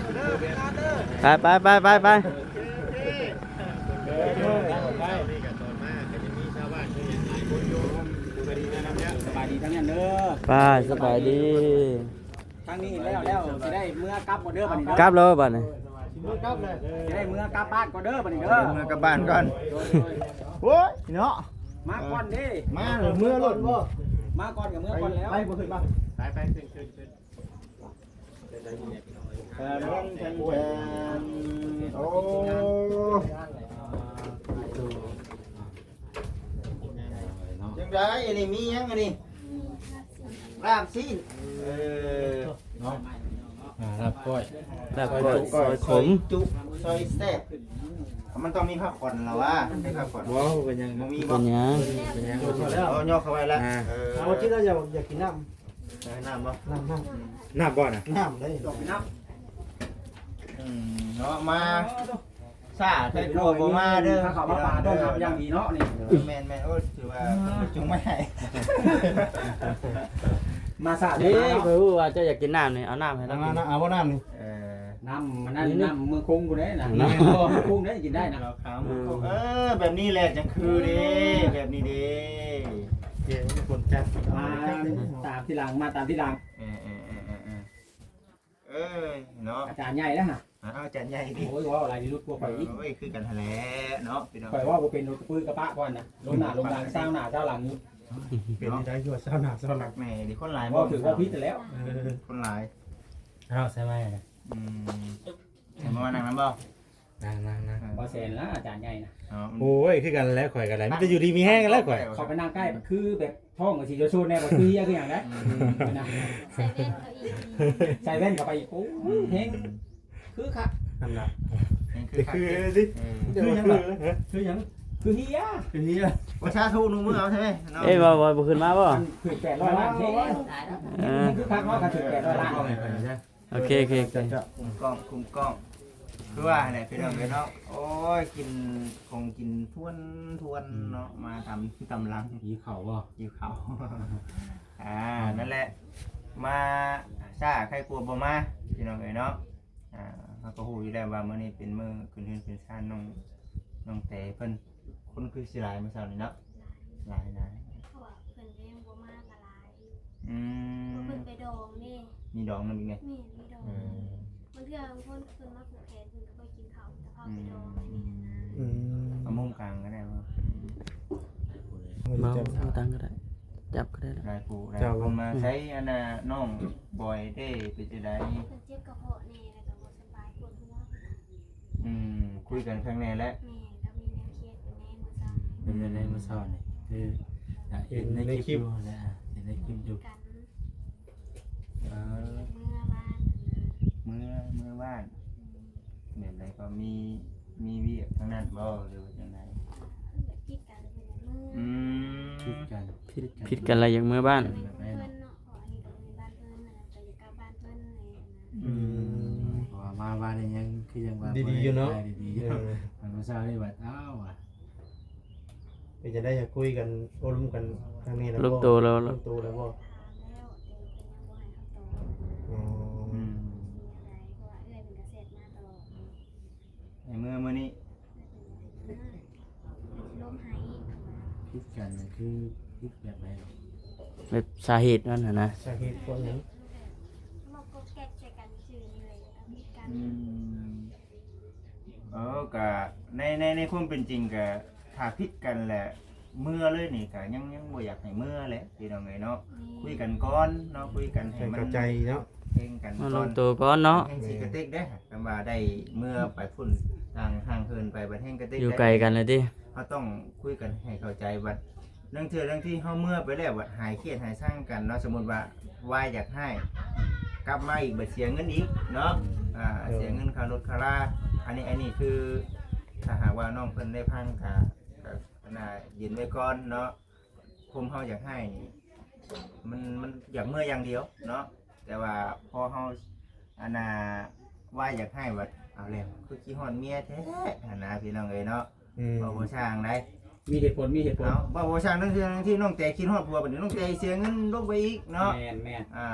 ໄປ ໄປ ໄປ ໄປ ໄປ. ສະບາຍດີທັງນັ້ນເດີ. ໄປ ສະບາຍດີ. ທາງນີ້ແລ້ວ ແລ້ວຊິໄດ້ເມືອກັບບໍ່ເດີບັດນີ້ເດີ. ກັບແລ້ວບັດນີ້ ຊິໄດ້ເມືອກັບບ້ານກ່ອນເດີບັດນີ້ເດີ. ເມືອກັບບ້ານກ່ອນ. ໂອ້ຍເນາະ ມາກ່ອນເດ້. ມາເມືອໂລດ. ມາກ່ອນກໍເມືອກ່ອນແລ້ວ. ໄປ ບໍ່ຂຶ້ນບໍ່? ໄປ ໄປ ຂຶ້ນ ຂຶ້ນ ຂຶ້ນ. ເດີ ໂອ້ ຈັ່ງໃດອັນນີ້ ມີຫຍັງອັນນີ້? ລາບຊີ້ນ ເອີ ເນາະ ອ່າ ລາບກ້ອຍ ລາບກ້ອຍ ຊອຍຂົມ ຊອຍຈຸ ຊອຍແຊບ ມັນຕ້ອງມີພາກຂວັນລະວະ ມີພາກຂວັນ ບໍ່ ບໍ່ເປັນຫຍັງ ບໍ່ມີ ບໍ່ເປັນຫຍັງ ເປັນຫຍັງ ເອົາຍໍເຂົ້າໄວ້ລະ ອ່າ ເອີ ເອົາ ຄິດວ່າຢາກ ຢາກກິນນ້ຳ ເອີ ນ້ຳບໍ່? ນ້ຳ ນ້ຳ ນ້ຳບໍ່ນະ? ນ້ຳເດ້ ອືມ ເນາະ ມາ ຊ້າໄທກົວບໍ່ມາເດີ ເຂົາມາປາຕ້ອນຮັບຢ່າງດີເນາະນີ້ ແມ່ນໆ ໂອ້ຍ ຖືວ່າເພິ່ນຈົງມາໃຫ້ ມາຊ້າເດ້ ເອີ ຂ້ອຍຮູ້ວ່າເຈົ້າຢາກກິນນ້ຳນີ້ ເອົານ້ຳໃຫ້ລາວກິນ ເອົາບໍ່ນ້ຳນີ້? ເອີ ນ້ຳມັນນັ້ນ ນີ້ ນ້ຳເມືອງຄົງພຸ້ນເດ້ນະ ນ້ຳເມືອງຄົງເດ້ກິນໄດ້ນະ ເອີ ແບບນີ້ແຫຼະຈັ່ງຄືເດ້ ແບບນີ້ເດ້ ເອີ ຄົນຈັດ ມາຕາມທີຫຼັງ ມາຕາມທີຫຼັງ ເອີ ເອີ ເອີ ເນາະ ອາຈານໃຫຍ່ແລ້ວຫະ ອ້າວ ອາຈານໃຫຍ່ຕິ ໂອ້ຍ ເວົ້າຫຼາຍທີ່ສຸດກວ່າຂ້ອຍອີກ ໂອ້ຍ ຄືກັນຫັ້ນແຫຼະເນາະ ພີ່ນ້ອງ ຂ້ອຍເວົ້າບໍ່ເປັນ ເປັນຕະປືກະປະກ່ອນນະ ລົງໜ້າລົງຫຼັງ ຊາວໜ້າຊາວຫຼັງຢູ່ ເປັນໄດ້ຢູ່ວ່າຊາວໜ້າຊາວຫຼັງ ແໝ່ ນີ້ຄົນຫຼາຍ ເວົ້າຖືກເວົ້າຜິດແລ້ວ ເອີ ຄົນຫຼາຍ ເອົາໃສ່ໄມ້ ອືມ ໃສ່ມານັ່ງນຳບໍ່? ນັ່ງໆໆ ບໍ່ແຊນລະອາຈານໃຫຍ່ນະ ໂອ້ຍ ຄືກັນແຫຼະ ຂ້ອຍກໍໄດ້ ມີແຕ່ຢູ່ດີມີແຮງແຫຼະຂ້ອຍ ເຂົ້າໄປນັ່ງໃກ້ ຄືແບບ ທ້ອງກໍຊິໂຊນແດ່ ບໍ່ຄືເຮຍຄືຫຍັງໄດ໋ ອືມ ໃສ່ແວ່ນເຂົ້າອີກ ໃສ່ແວ່ນເຂົ້າໄປອີກ ໂອ້ຍ ແຮງ ອືມ ຄືຄັກ ນັ້ນລະ ແຮງຄືຄັກ ຄືຊິ ເອີ ຄືຫຍັງລະ ຄືຫຍັງ ຄືເຮຍ ຄືເຮຍ ບໍ່ຊາທຸໜູມືເອົາໃຊ່ໄໝເນາະ ເອີ ບໍ່ ບໍ່ ບໍ່ຂຶ້ນມາບໍ່ ມັນຖືກແປດຮ້ອຍລ້ານເດ້ ເອີ ມັນຄືຄັກເນາະ ຄັນຖືກແປດຮ້ອຍລ້ານ ໂອເຄ ໂອເຄ ໂອເຄ ຄຸມກ້ອງ ຄຸມກ້ອງ ຄືວ່າຫັ້ນແຫຼະພີ່ນ້ອງເອີຍເນາະ ໂອ້ຍ ກິນຂອງກິນທວນໆເນາະ ອືມ ມາຕາມ ຕາມຫຼັງ ຫິວເຂົ້າບໍ່? ຫິວເຂົ້າ ອ່າ ນັ້ນແຫຼະ ມາຊ້າໄຄກວ່າບໍ່ມາ ພີ່ນ້ອງເອີຍເນາະ ອ່າ ເຮົາກໍຮູ້ຢູ່ແລ້ວວ່າມື້ນີ້ເປັນມື້ຂຶ້ນເຮືອນຂຶ້ນຊານນ້ອງ ນ້ອງແຕເພິ່ນ ຄົນຄືຊິຫຼາຍມື້ເຊົ້ານີ້ເນາະ ຫຼາຍ ຫຼາຍ ຫຼາຍ ເພາະວ່າເພິ່ນກໍຍັງບໍ່ມາກໍຫຼາຍ ອືມ ເພິ່ນໄປດອງເດ້ ມີດອງນຳອີກແມ່ນ ມີດອງ ເອີ ບາງເທື່ອບາງຄົນເພິ່ນມາຜູກແຂນເພິ່ນກໍບໍ່ກິນເຂົ້າ ແຕ່ພາໄປດອງ ອືມ ອືມ ເອົາມຸມກາງກໍໄດ້ບໍ່ ເອົາ ເອົາຕັ້ງກໍໄດ້ ຈັບກໍໄດ້ລະ ຫຼາຍຜູ້ຫຼາຍຄົນມາ ໃສອັນນ່າ ນ້ອງບອຍເດ້ ເປັນຈັ່ງໃດ ເພິ່ນເຈັບກະເພາະແດ່ ແລ້ວກໍບໍ່ສະບາຍ ປວດຫົວ ອືມ ຄຸຍກັນຄັ້ງແນ່ແຫຼະ ແມ່ນ ກໍມີແນວຄຽດຢູ່ແດ່ມື້ເຊົ້າ ເປັນຈັ່ງໃດມື້ເຊົ້ານີ້ ຄື ເຫັນໃນຄລິບຢູ່ແຫຼະ ເຫັນໃນຄລິບຢູ່ ເອີ ເມືອບ້ານ ເມືອ ເມືອບ້ານ ອືມ ແບບໃດກໍມີ ມີວຽກທາງນັ້ນບໍ່ ຫຼືວ່າຈັ່ງໃດ ຜິດກັນ ຜິດກັນ ຜິດກັນແລ້ວຢາກເມືອບ້ານ ເພິ່ນເນາະ ເພາະອັນນີ້ກໍເປັນບ້ານເພິ່ນນະ ກໍຢາກກັບບ້ານເພິ່ນແຫຼະ ອືມ ເພາະວ່າມາບ້ານນີ້ຍັງຄືຍັງວ່າດີໆຢູ່ເນາະ ດີໆຢູ່ ເອີ ມື້ເຊົ້ານີ້ບັດ ອ້າວ ເປັນຈັ່ງໃດ ຢາກຄຸຍກັນ ໂອ້ລົມກັນທາງນີ້ແລ້ວບໍ່? ລົມໂຕແລ້ວ ລົມໂຕແລ້ວບໍ່? ຖາມແລ້ວ ແຕ່ເພິ່ນຍັງບໍ່ໃຫ້ຄຳຕອບ ອືມ ອືມ ຊິແນວໃດ ເພາະວ່າເອື້ອຍເພິ່ນກໍແຊັດມາຕະຫຼອດ ໃຫ້ເມືອມື້ນີ້ ເພິ່ນກໍຊິລົມໃຫ້ ຜິດກັນນີ້ຄືຜິດແບບໃດ? ແບບສາເຫດມັນຫັ້ນນະ ສາເຫດເພາະຫຍັງ? ມັນກໍແກັກໃສ່ກັນຊື່ນີ້ແຫຼະ ກໍຜິດກັນ ອືມ ເອີ ກະໃນ ໃນ ໃນຄວາມເປັນຈິງກະ ຖ້າຜິດກັນແຫຼະເມືອເລີຍນີ້ກະຍັງ ຍັງບໍ່ຢາກໃຫ້ເມືອແຫຼະພີ່ນ້ອງເອີຍເນາະ ແມ່ນ ຄຸຍກັນກ່ອນເນາະ ຄຸຍກັນໃຫ້ມັນເຂົ້າໃຈເນາະ ເຮັງກັນ ມາລົງໂຕກ່ອນເນາະ ແຮງຊິກະຕິກເດ້ ຄັນວ່າໄດ້ເມືອໄປພຸ້ນ ຕ່າງຫ່າງເຫີນໄປບັດແຮງກະຕິກ ຢູ່ໄກກັນແລ້ວຕິ ເຮົາຕ້ອງຄຸຍກັນໃຫ້ເຂົ້າໃຈ ບັດ ລາງເທື່ອ ລາງທີເຮົາເມືອໄປແລ້ວ ບັດຫາຍຄຽດຫາຍຊັງກັນເນາະ ສົມມຸດວ່າວາຍຢາກຮ້າຍ ກັບມາອີກ ບັດເສຍເງິນອີກເນາະ ອ່າ ເອີ ເສຍເງິນຄ່າລົດຄ່າລາ ອັນນີ້ ອັນນີ້ຄື ຖ້າຫາກວ່ານ້ອງເພິ່ນໄດ້ຟັງກະ ກະ ອັນນ່າ ເຢັນໄວ້ກ່ອນເນາະ ຄົນເຮົາຢາກຮ້າຍນີ້ ມັນ ມັນຢາກເມືອຢ່າງດຽວເນາະ ແຕ່ວ່າພໍເຮົາ ອັນນ່າ ວາຍຢາກຮ້າຍ ບັດ ເອົາແລ້ວ ຄືຄິດຮອດເມຍແທ້ຫັ້ນນະ ພີ່ນ້ອງເອີຍເນາະ ອືມ ເວົ້າບໍ່ຊ່າງໃດ ມີເຫດຜົນ ມີເຫດຜົນ ເອົາ ເວົ້າບໍ່ຊ່າງ ທັງທີ່ ທັງທີ່ນ້ອງແຕຄິດຮອດຜົວ ບັດນີ້ນ້ອງແຕເສຍເງິນລົງໄປອີກເນາະ ແມ່ນໆ ອ່າ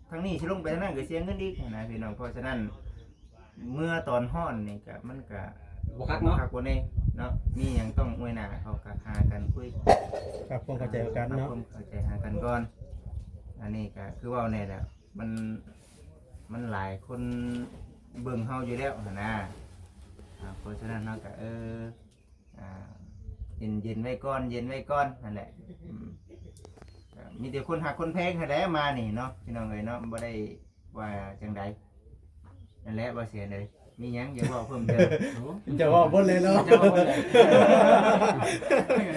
ທາງນີ້ຊິລົງໄປທາງນັ້ນກໍເສຍເງິນອີກຫັ້ນນະພີ່ນ້ອງ ເພາະສະນັ້ນ ເມື່ອຕອນຮ້ອນນີ້ກໍ ມັນກໍບໍ່ຄັກເນາະ ບໍ່ຄັກບໍ່ແນ່ເນາະ ມີຫຍັງຕ້ອງອວຍໜ້າເຂົາກໍຫາກັນຄຸຍ ປັບຄວາມເຂົ້າໃຈກັນເນາະ ປັບຄວາມເຂົ້າໃຈຫາກັນກ່ອນ ອັນນີ້ກໍຄືເວົ້າແນ່ແຫຼະ ມັນ ມັນຫຼາຍຄົນເບິ່ງເຮົາຢູ່ແລ້ວຫັ້ນນະ ອ່າ ເພາະສະນັ້ນເຮົາກໍ ເອີ ອ່າ ເຢັນ ເຢັນໄວ້ກ່ອນ ເຢັນໄວ້ກ່ອນຫັ້ນແຫຼະ ອືມ ກໍມີແຕ່ຄົນຮັກຄົນແພງຫັ້ນແຫຼະມານີ້ເນາະ ພີ່ນ້ອງເອີຍເນາະ ບໍ່ໄດ້ ວ່າຈັ່ງໃດ? ນັ້ນແຫຼະ ບໍ່ເສຍເລີຍ ມີຫຍັງຢາກເວົ້າເພີ່ມເຕີມ? ໂອ້ ຈະເວົ້າເບິດເລີຍເນາະ ຈະເວົ້າເບິດເລີຍ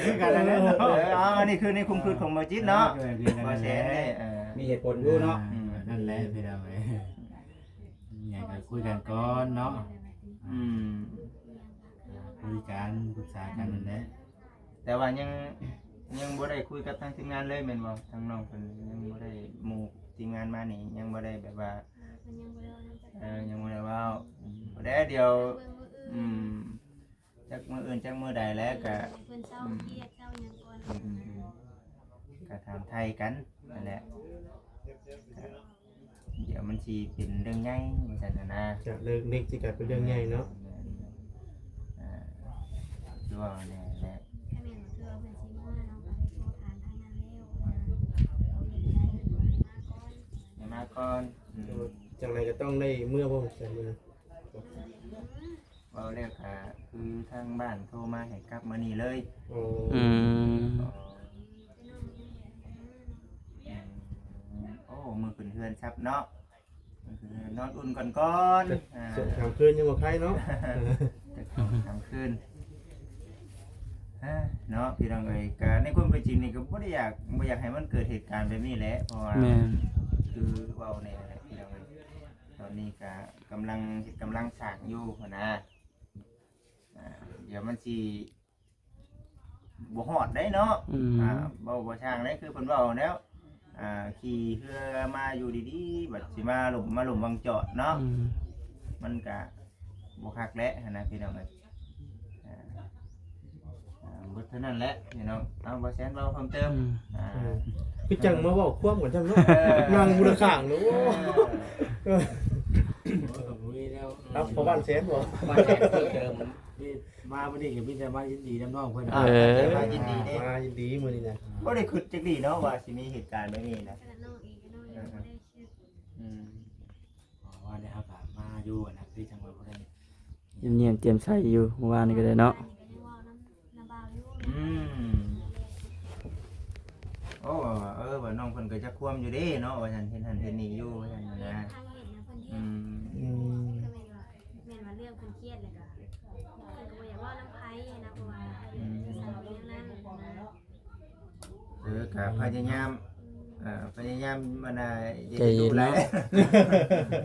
ຄືກັນນັ້ນແຫຼະເນາະ. ເອີ ເອົາ ອັນນີ້ຄືໃນຄວາມຄິດຂອງບໍ່ຈິດເນາະ ເອີ ຄືກັນນັ້ນແຫຼະ ບໍ່ເສຍເລີຍ ເອີ ມີເຫດຜົນຢູ່ເນາະ ອືມ ນັ້ນແຫຼະພີ່ນ້ອງເອີຍ ມີຫຍັງກໍຄຸຍກັນກ່ອນເນາະ ອືມ ອ່າ ຄຸຍກັນ ປຶກສາກັນນັ້ນແຫຼະ ແຕ່ວ່າຍັງ ຍັງບໍ່ໄດ້ຄຸຍກັບທາງທີມງານເລີຍແມ່ນບໍ່? ທາງນ້ອງເພິ່ນຍັງບໍ່ໄດ້ ໝູ່ທີມງານມານີ້ຍັງບໍ່ໄດ້ແບບວ່າ ເອີ ເພິ່ນຍັງບໍ່ໄດ້ເວົ້ານຳກັນ ເອີ ຍັງບໍ່ໄດ້ເວົ້າ ອືມ ບໍ່ໄດ້ ດຽວ ເບິ່ງມື້ອື່ນ ອືມ ຈັກມື້ອື່ນຈັກມື້ໃດແລ້ວກະ ເອີ ໃຫ້ເພິ່ນເຊົາ ອືມ ຄຽດເຊົາຫຍັງກ່ອນ ອືມ ກະຖາມໄຖ່ກັນນັ້ນແຫຼະ ດຽວມັນຊິເປັນເລື່ອງໃຫຍ່ວ່າຊັ້ນນະ ຈາກເລື່ອງເລັກຊິກາຍເປັນເລື່ອງໃຫຍ່ເນາະ ແມ່ນໆ ອ່າ ຄືວ່າແນ່ແຫຼະ ຖ້າແມ່ນວ່າເທື່ອເພິ່ນຊິເມືອເນາະ ກໍໄດ້ໂທຖາມທາງນັ້ນແລ້ວ ເພິ່ນໄດ້ມາກ່ອນ ໄດ້ມາກ່ອນ ອືມ ຈັ່ງໃດກໍຕ້ອງໄດ້ເມືອບໍ່ ແຊນມື້ນີ້? ອືມ ເວົ້າແລ້ວກະຄືທາງບ້ານໂທມາໃຫ້ກັບມື້ນີ້ເລີຍ ໂອ້ ອືມ ອໍ ອືມ ໂອ້ ມື້ຂຶ້ນເຮືອນຊັບເນາະ ນອນອຸ່ນກ່ອນກ່ອນ ແຕ່ ອ່າ ສອງສາມຄືນຍັງບໍ່ໄຄເນາະ ແຕ່ສອງສາມຄືນ ເນາະ ພີ່ນ້ອງເອີຍ ກະໃນຄວາມເປັນຈິງນີ້ກໍບໍ່ໄດ້ຢາກ ບໍ່ຢາກໃຫ້ມັນເກີດເຫດການແບບນີ້ແຫຼະ ເພາະວ່າ ແມ່ນ ຄືເວົ້າແນ່ແຫຼະ ພີ່ນ້ອງເອີຍ ຕອນນີ້ກະກຳລັງເຮັດກຳລັງສ້າງຢູ່ຫັ້ນນະ ອ່າ ດຽວມັນຊິ ບໍ່ຮອດໄດ໋ເນາະ ອືມ ອ່າ ເວົ້າບໍ່ຊ່າງໄດ໋ ຄືເພິ່ນເວົ້າແລ້ວ ອ່າ ຂີ່ເຮືອມາຢູ່ດີໆ ບັດຊິມາລົມ ມາລົມວັງຈອດເນາະ ອືມ ມັນກະບໍ່ຄັກແຫຼະຫັ້ນນະ ພີ່ນ້ອງເອີຍ ອ່າ ອ່າ ເບິດເທົ່ານັ້ນແຫຼະພີ່ນ້ອງ ເອົາ ບໍ່ແຊນເວົ້າເພີ່ມເຕີມ ອືມ ອ່າ ຄືຈັ່ງມາເວົ້າຄວາມກັນຊັ້ນເນາະ ເອີ ນັ່ງຢູ່ຂ້າງເນາະ ເອີ ເອີ ເອົາ ພໍ່ບ້ານແຊນບໍ່ ບ້ານແຊນເພີ່ມເຕີມ ນີ້ ມາມື້ນີ້ກໍມີແຕ່ມາຍິນດີນຳນ້ອງເພິ່ນ ເອີ ມາຍິນດີເດ້ ມາຍິນດີມື້ນີ້ນະ ບໍ່ໄດ້ຄິດຈັກດີ້ເນາະວ່າຊິມີເຫດການແບບນີ້ນະ ຂະໜາດນ້ອງເອງກໍນ້ອງຍັງບໍ່ໄດ້ຄິດ ອືມ ເພາະວ່າໄດ້ເຮົາກໍມາຢູ່ນະ ຄືຈັ່ງວ່າບໍ່ໄດ້ ຢ້ຽມຢາມແຈ່ມໃສຢູ່ ເມື່ອວານນີ້ກໍໄດ້ເນາະ ເມື່ອວານນີ້ກໍຍັງເວົ້ານຳ ນຳບ່າວຢູ່ ອືມ ໂອ້ ເອີ ວ່ານ້ອງເພິ່ນກໍຈັກຄວາມຢູ່ເດ້ເນາະ ວ່າຊັ້ນ ເຮັດຫັ້ນເຮັດນີ້ຢູ່ ວ່າຊັ້ນນະ ທາງເຮັດນະເພິ່ນເຮັດ ອືມ ອືມ ກໍແມ່ນວ່າ ແມ່ນວ່າເລື່ອງເພິ່ນຄຽດແລ້ວກໍ ເພິ່ນກໍບໍ່ຢາກເວົ້ານຳໃຜນະ ເພາະວ່າ ອືມ ນິໄສເປັນແນວນັ້ນນະ ເອີ ກໍພະຍາຍາມ ອືມ ເອີ ພະຍາຍາມ ອັນນ່າ ຢ່າເຮັດດຸຫຼາຍ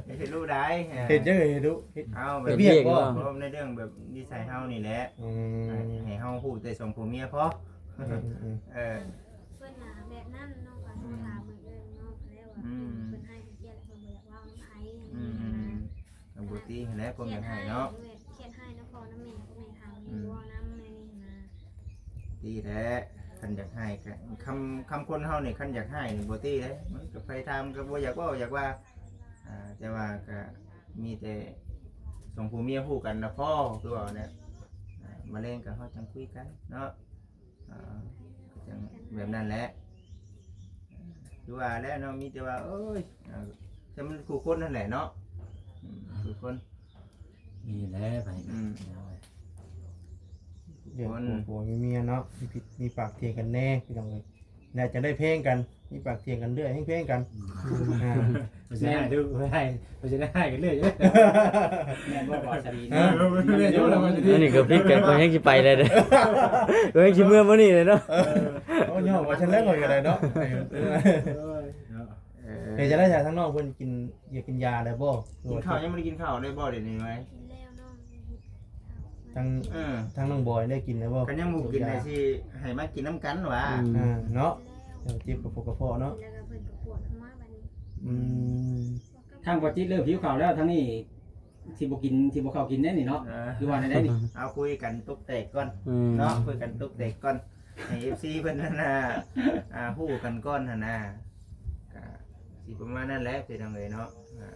ໃຈເຢັນເນາະ ຢ່າເຮັດດຸຫຼາຍ ເຮັດຫຍັງໃຫ້ດຸ ເຮັດ ເອົາ ແບບ ເຮັດວຽກບໍ່ ເຮັດວຽກບໍ່ ເພາະໃນເລື່ອງແບບນິໄສເຮົານີ້ແຫຼະ ອືມ ໃຫ້ເຮົາຮູ້ແຕ່ສອງຜົວເມຍພໍ ອືມໆ ເອີ ເພິ່ນນະແບບນັ້ນ ນ້ອງກໍໂທຖາມມື້ອື່ນເນາະ ແລ້ວວ່າ ອືມ ເພິ່ນໃຫ້ເພິ່ນຄຽດ ເພິ່ນບໍ່ຢາກເວົ້ານຳໃຜ ອືມໆ ກໍບໍ່ຕິຫັ້ນແຫຼະ ຄວາມຢາກໃຫ້ເນາະ ຄຽດຮ້າຍ ແມ່ນ ຄຽດຮ້າຍນຳພໍ່ນຳແມ່ ພໍ່ແມ່ເຖົ້ານີ້ ອືມ ເວົ້ານຳແນວນີ້ຫັ້ນນະ ຕິແຫຼະ ຄັນຢາກໃຫ້ກໍ ຄຳ ຄຳຄົນເຮົານີ້ ຄັນຢາກໃຫ້ນີ້ບໍ່ຕິເດ້ ມັນກໍໃຜຖາມກໍບໍ່ຢາກເວົ້າຢາກວ່າ ອ່າ ແຕ່ວ່າກໍມີແຕ່ສອງຜົວເມຍຮູ້ກັນນະພໍ ຄືວ່າແຫຼະ ອ່າ ມາແລງກໍເຮົາຈັ່ງຄຸຍກັນເນາະ ອ່າ ກໍຈັ່ງແບບນັ້ນແຫຼະ ຄືວ່າແຫຼະເນາະ ມີແຕ່ວ່າ ໂອ້ຍ ອ່າ ແຕ່ມັນຄູ່ຄົນຫັ້ນແຫຼະເນາະ ອືມ ຄູ່ຄົນ ນີ້ແຫຼະໄປ ອືມ ເລື່ອງຜົວເມຍເນາະ ມີຜິດມີປາກຖຽງກັນແດ່ພີ່ນ້ອງເອີຍ ແລ້ວຈັ່ງໄດ້ແພງກັນ ມີປາກຖຽງກັນເລື້ອຍ ແຮງແພງກັນ ອືມ ອ່າ ບໍ່ຊິໄດ້ ບໍ່ຊິໄດ້ ບໍ່ຊິໄດ້ກັນເລື້ອຍ ແມ່ນບໍ່ ບໍ່ສະດີ ເອີ ແມ່ນຢູ່ ອັນນີ້ກໍຜິດກັນ ຂ້ອຍແຮງຊິໄປແລ້ວເດ້ ຂ້ອຍແຮງຊິເມືອມື້ນີ້ແຫຼະເນາະ ເອີ ໂອ້ ຍ້ອນວ່າຊັ້ນແລ້ວຂ້ອຍກໍໄດ້ເນາະ ເອີ ເອີ ເຮັດຈັ່ງໃດຊະ ທາງນ້ອງເພິ່ນກິນ ຢາກກິນຢາໄດ້ບໍ່? ກິນເຂົ້າຍັງບໍ່ໄດ້ກິນເຂົ້າໄດ້ບໍ່ດຽວນີ້ໄວ? ກິນແລ້ວນ້ອງ ທາງ ເອີ ທາງນ້ອງບອຍໄດ້ກິນແລ້ວບໍ່? ຄັນຍັງບໍ່ກິນກໍຊິໃຫ້ມາກິນນຳກັນຫວາ? ອືມ ອ່າ ເນາະ ເອີ ເຈັບກະເພາະກະເພາະເນາະ ກິນແລ້ວກໍເພິ່ນກໍປວດຫົວບັດນີ້ ອືມ ທາງບໍ່ຈິດເລີ່ມຫິວເຂົ້າແລ້ວ ທາງນີ້ ຊິບໍ່ກິນ ຊິບໍ່ເຂົ້າກິນແນ່ນີ້ເນາະ ເອີ ຄືວ່າແນວໃດນີ້ ເອົາຄຸຍກັນຕົກແຕກກ່ອນ ອືມ ເນາະ ຄຸຍກັນຕົກແຕກກ່ອນ ໃຫ້ເອັຟຊີເພິ່ນຫັ້ນນະ ອ່າ ຮູ້ກັນກ່ອນຫັ້ນນະ ກະຊິປະມານນັ້ນແຫຼະພີ່ນ້ອງເອີຍເນາະ ອ່າ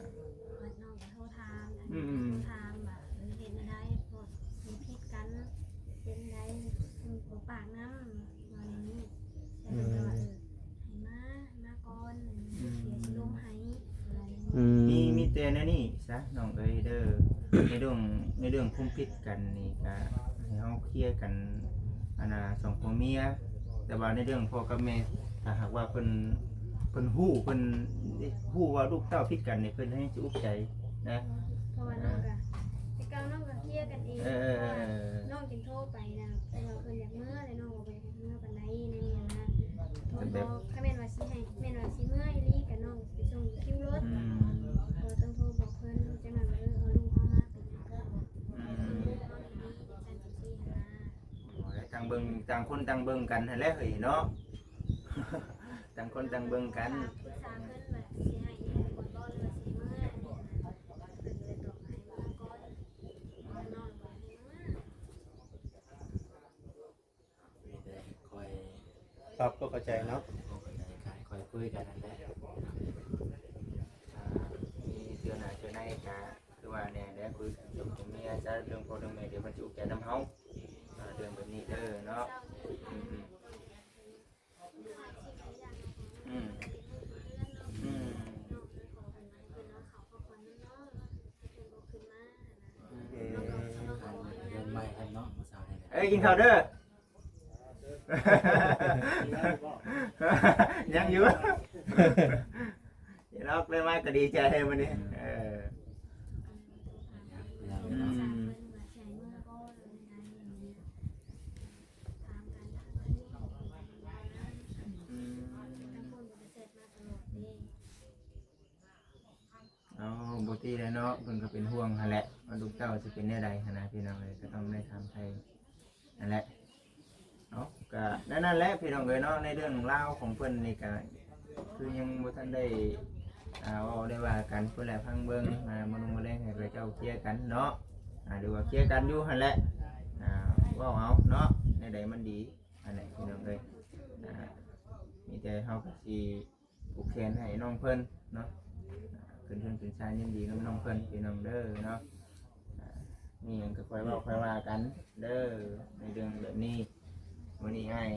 ນ້ອງກໍໂທຖາມ ອືມໆ ໂທຖາມວ່າ ເອີ ເຮັດແນວໃດ ເພາະມີຜິດກັນ ເປັນໃດ ເພິ່ນບໍ່ປາກນຳ ວ່າແນວນີ້ ແລ້ວເພິ່ນກໍວ່າ ເອີ ໃຫ້ມາ ໃຫ້ມາກ່ອນ ອືມ ດຽວຊິລົມໃຫ້ ອືມ ມີ ມີແຕ່ແນວນີ້ຊະ ນ້ອງເອີຍເດີ ໃນເລື່ອງ ໃນເລື່ອງຄວາມຜິດກັນນີ້ກະໃຫ້ເຮົາເຄລຍກັນ ອັນນ່າ ສອງຜົວເມຍ ແຕ່ວ່າໃນເລື່ອງພໍ່ກັບແມ່ ຖ້າຫາກວ່າເພິ່ນ ເພິ່ນຮູ້ ເພິ່ນຮູ້ວ່າລູກເຕົ້າຜິດກັນນີ້ ເພິ່ນແຮ່ງຊິອຸກໃຈນະ. ເພາະວ່ານ້ອງກໍ ແຕ່ເກົ່ານ້ອງກໍເຄລຍກັນເອງ ເອີ ເພາະວ່ານ້ອງຈຶ່ງໂທໄປນະ ເພາະວ່າເພິ່ນຢາກເມືອ ແລ້ວນ້ອງກໍບໍ່ຢາກໃຫ້ເມືອປານໃດ ແນວນີ້ນະ. ໂທບອກ ຄັນແມ່ນວ່າຊິໃຫ້ ແມ່ນວ່າຊິເມືອອີ່ຫຼີ ກໍນ້ອງຊິໄປສົ່ງຄິວລົດ ອືມ ກໍຕ້ອງໂທບອກເພິ່ນ ຈັ່ງນັ້ນ ເອີ ເອົາລູກເຮົາມາເປັນຫຍັງກໍ ອືມ ເອົາດີໆ ຈັ່ງຊັ້ນຈັ່ງຊີ້ຫັ້ນນະ. ໂອ້ຍ ຕ່າງເບິ່ງ ຕ່າງຄົນຕ່າງເບິ່ງກັນຫັ້ນແຫຼະເຮີ້ຍເນາະ ຕ່າງຄົນຕ່າງເບິ່ງກັນ ປຶກສາ ປຶກສາເພິ່ນວ່າຊິໃຫ້ອີ່ຫຍັງກ່ອນບໍ່ ຫຼືວ່າຊິເມືອ ເພິ່ນກໍເລີຍຕອບໃຫ້ເມືອກ່ອນ ນ້ອງບໍ່ໃຫ້ເມືອ. ມີແຕ່ຄ່ອຍ ປັບຄວາມເຂົ້າໃຈເນາະ ເຂົ້າໃຈກັນ ຄ່ອຍຄຸຍກັນນັ້ນແຫຼະ. ອ່າ ມີເທື່ອໜ້າເທື່ອໃນກະ ຄືວ່າແນ່ແຫຼະ ຄຸຍກັນເລື່ອງຜົວເມຍຊະ ເລື່ອງພໍ່ເລື່ອງແມ່ ດຽວເພິ່ນຊິອຸກໃຈນຳເຮົາ ອ່າ ເລື່ອງແບບນີ້ເດີເນາະ. ອືມ ອືມ ອືມ ເອີ ເດີນໃໝ່ກັນເນາະ ຜູ້ສາວນີ້. ເອີ ກິນເຂົ້າເດີ. ຍັງຢູ່ ເນາະ ໄດ້ມາກໍດີໃຈໃຫ້ມື້ນີ້ ເອີ ອືມ ອືມ ເອົາ ບໍ່ຕິແຫຼະເນາະ ເພິ່ນກໍເປັນຫ່ວງຫັ້ນແຫຼະ ວ່າລູກເຕົ້າຊິເປັນແນວໃດຫັ້ນນະ ພີ່ນ້ອງເອີຍ ກໍຕ້ອງໄດ້ຖາມໄຖ່ຫັ້ນແຫຼະເນາະ. ກໍແນວນັ້ນແຫຼະ ພີ່ນ້ອງເອີຍເນາະ ໃນເລື່ອງລາວຂອງເພິ່ນນີ້ກໍຄືຍັງບໍ່ທັນໄດ້ ອ່າ ເວົ້າໄດ້ວ່າກັນ ພຸ້ນແຫຼະ ຟັງເບິ່ງ ອ່າ ມື້ໜຶ່ງມື້ແລງໃຫ້ເຂົາເຈົ້າເຄລຍກັນເນາະ ອ່າ ຫຼືວ່າເຄລຍກັນຢູ່ຫັ້ນແຫຼະ ອ່າ ເວົ້າເອົາເນາະ ແນວໃດມັນດີຫັ້ນແຫຼະ ພີ່ນ້ອງເອີຍ. ອ່າ ມີແຕ່ເຮົາກໍຊິ ຜູກແຂນໃຫ້ນ້ອງເພິ່ນເນາະ ອ່າ ຂຶ້ນເຮືອນຂຶ້ນຊານ ຍິນດີນຳນ້ອງເພິ່ນ ພີ່ນ້ອງເດີເນາະ. ອ່າ ມີຫຍັງກໍຄ່ອຍເວົ້າຄ່ອຍວ່າກັນເດີ ໃນເລື່ອງແບບນີ້. ມື້ນີ້ອ້າຍ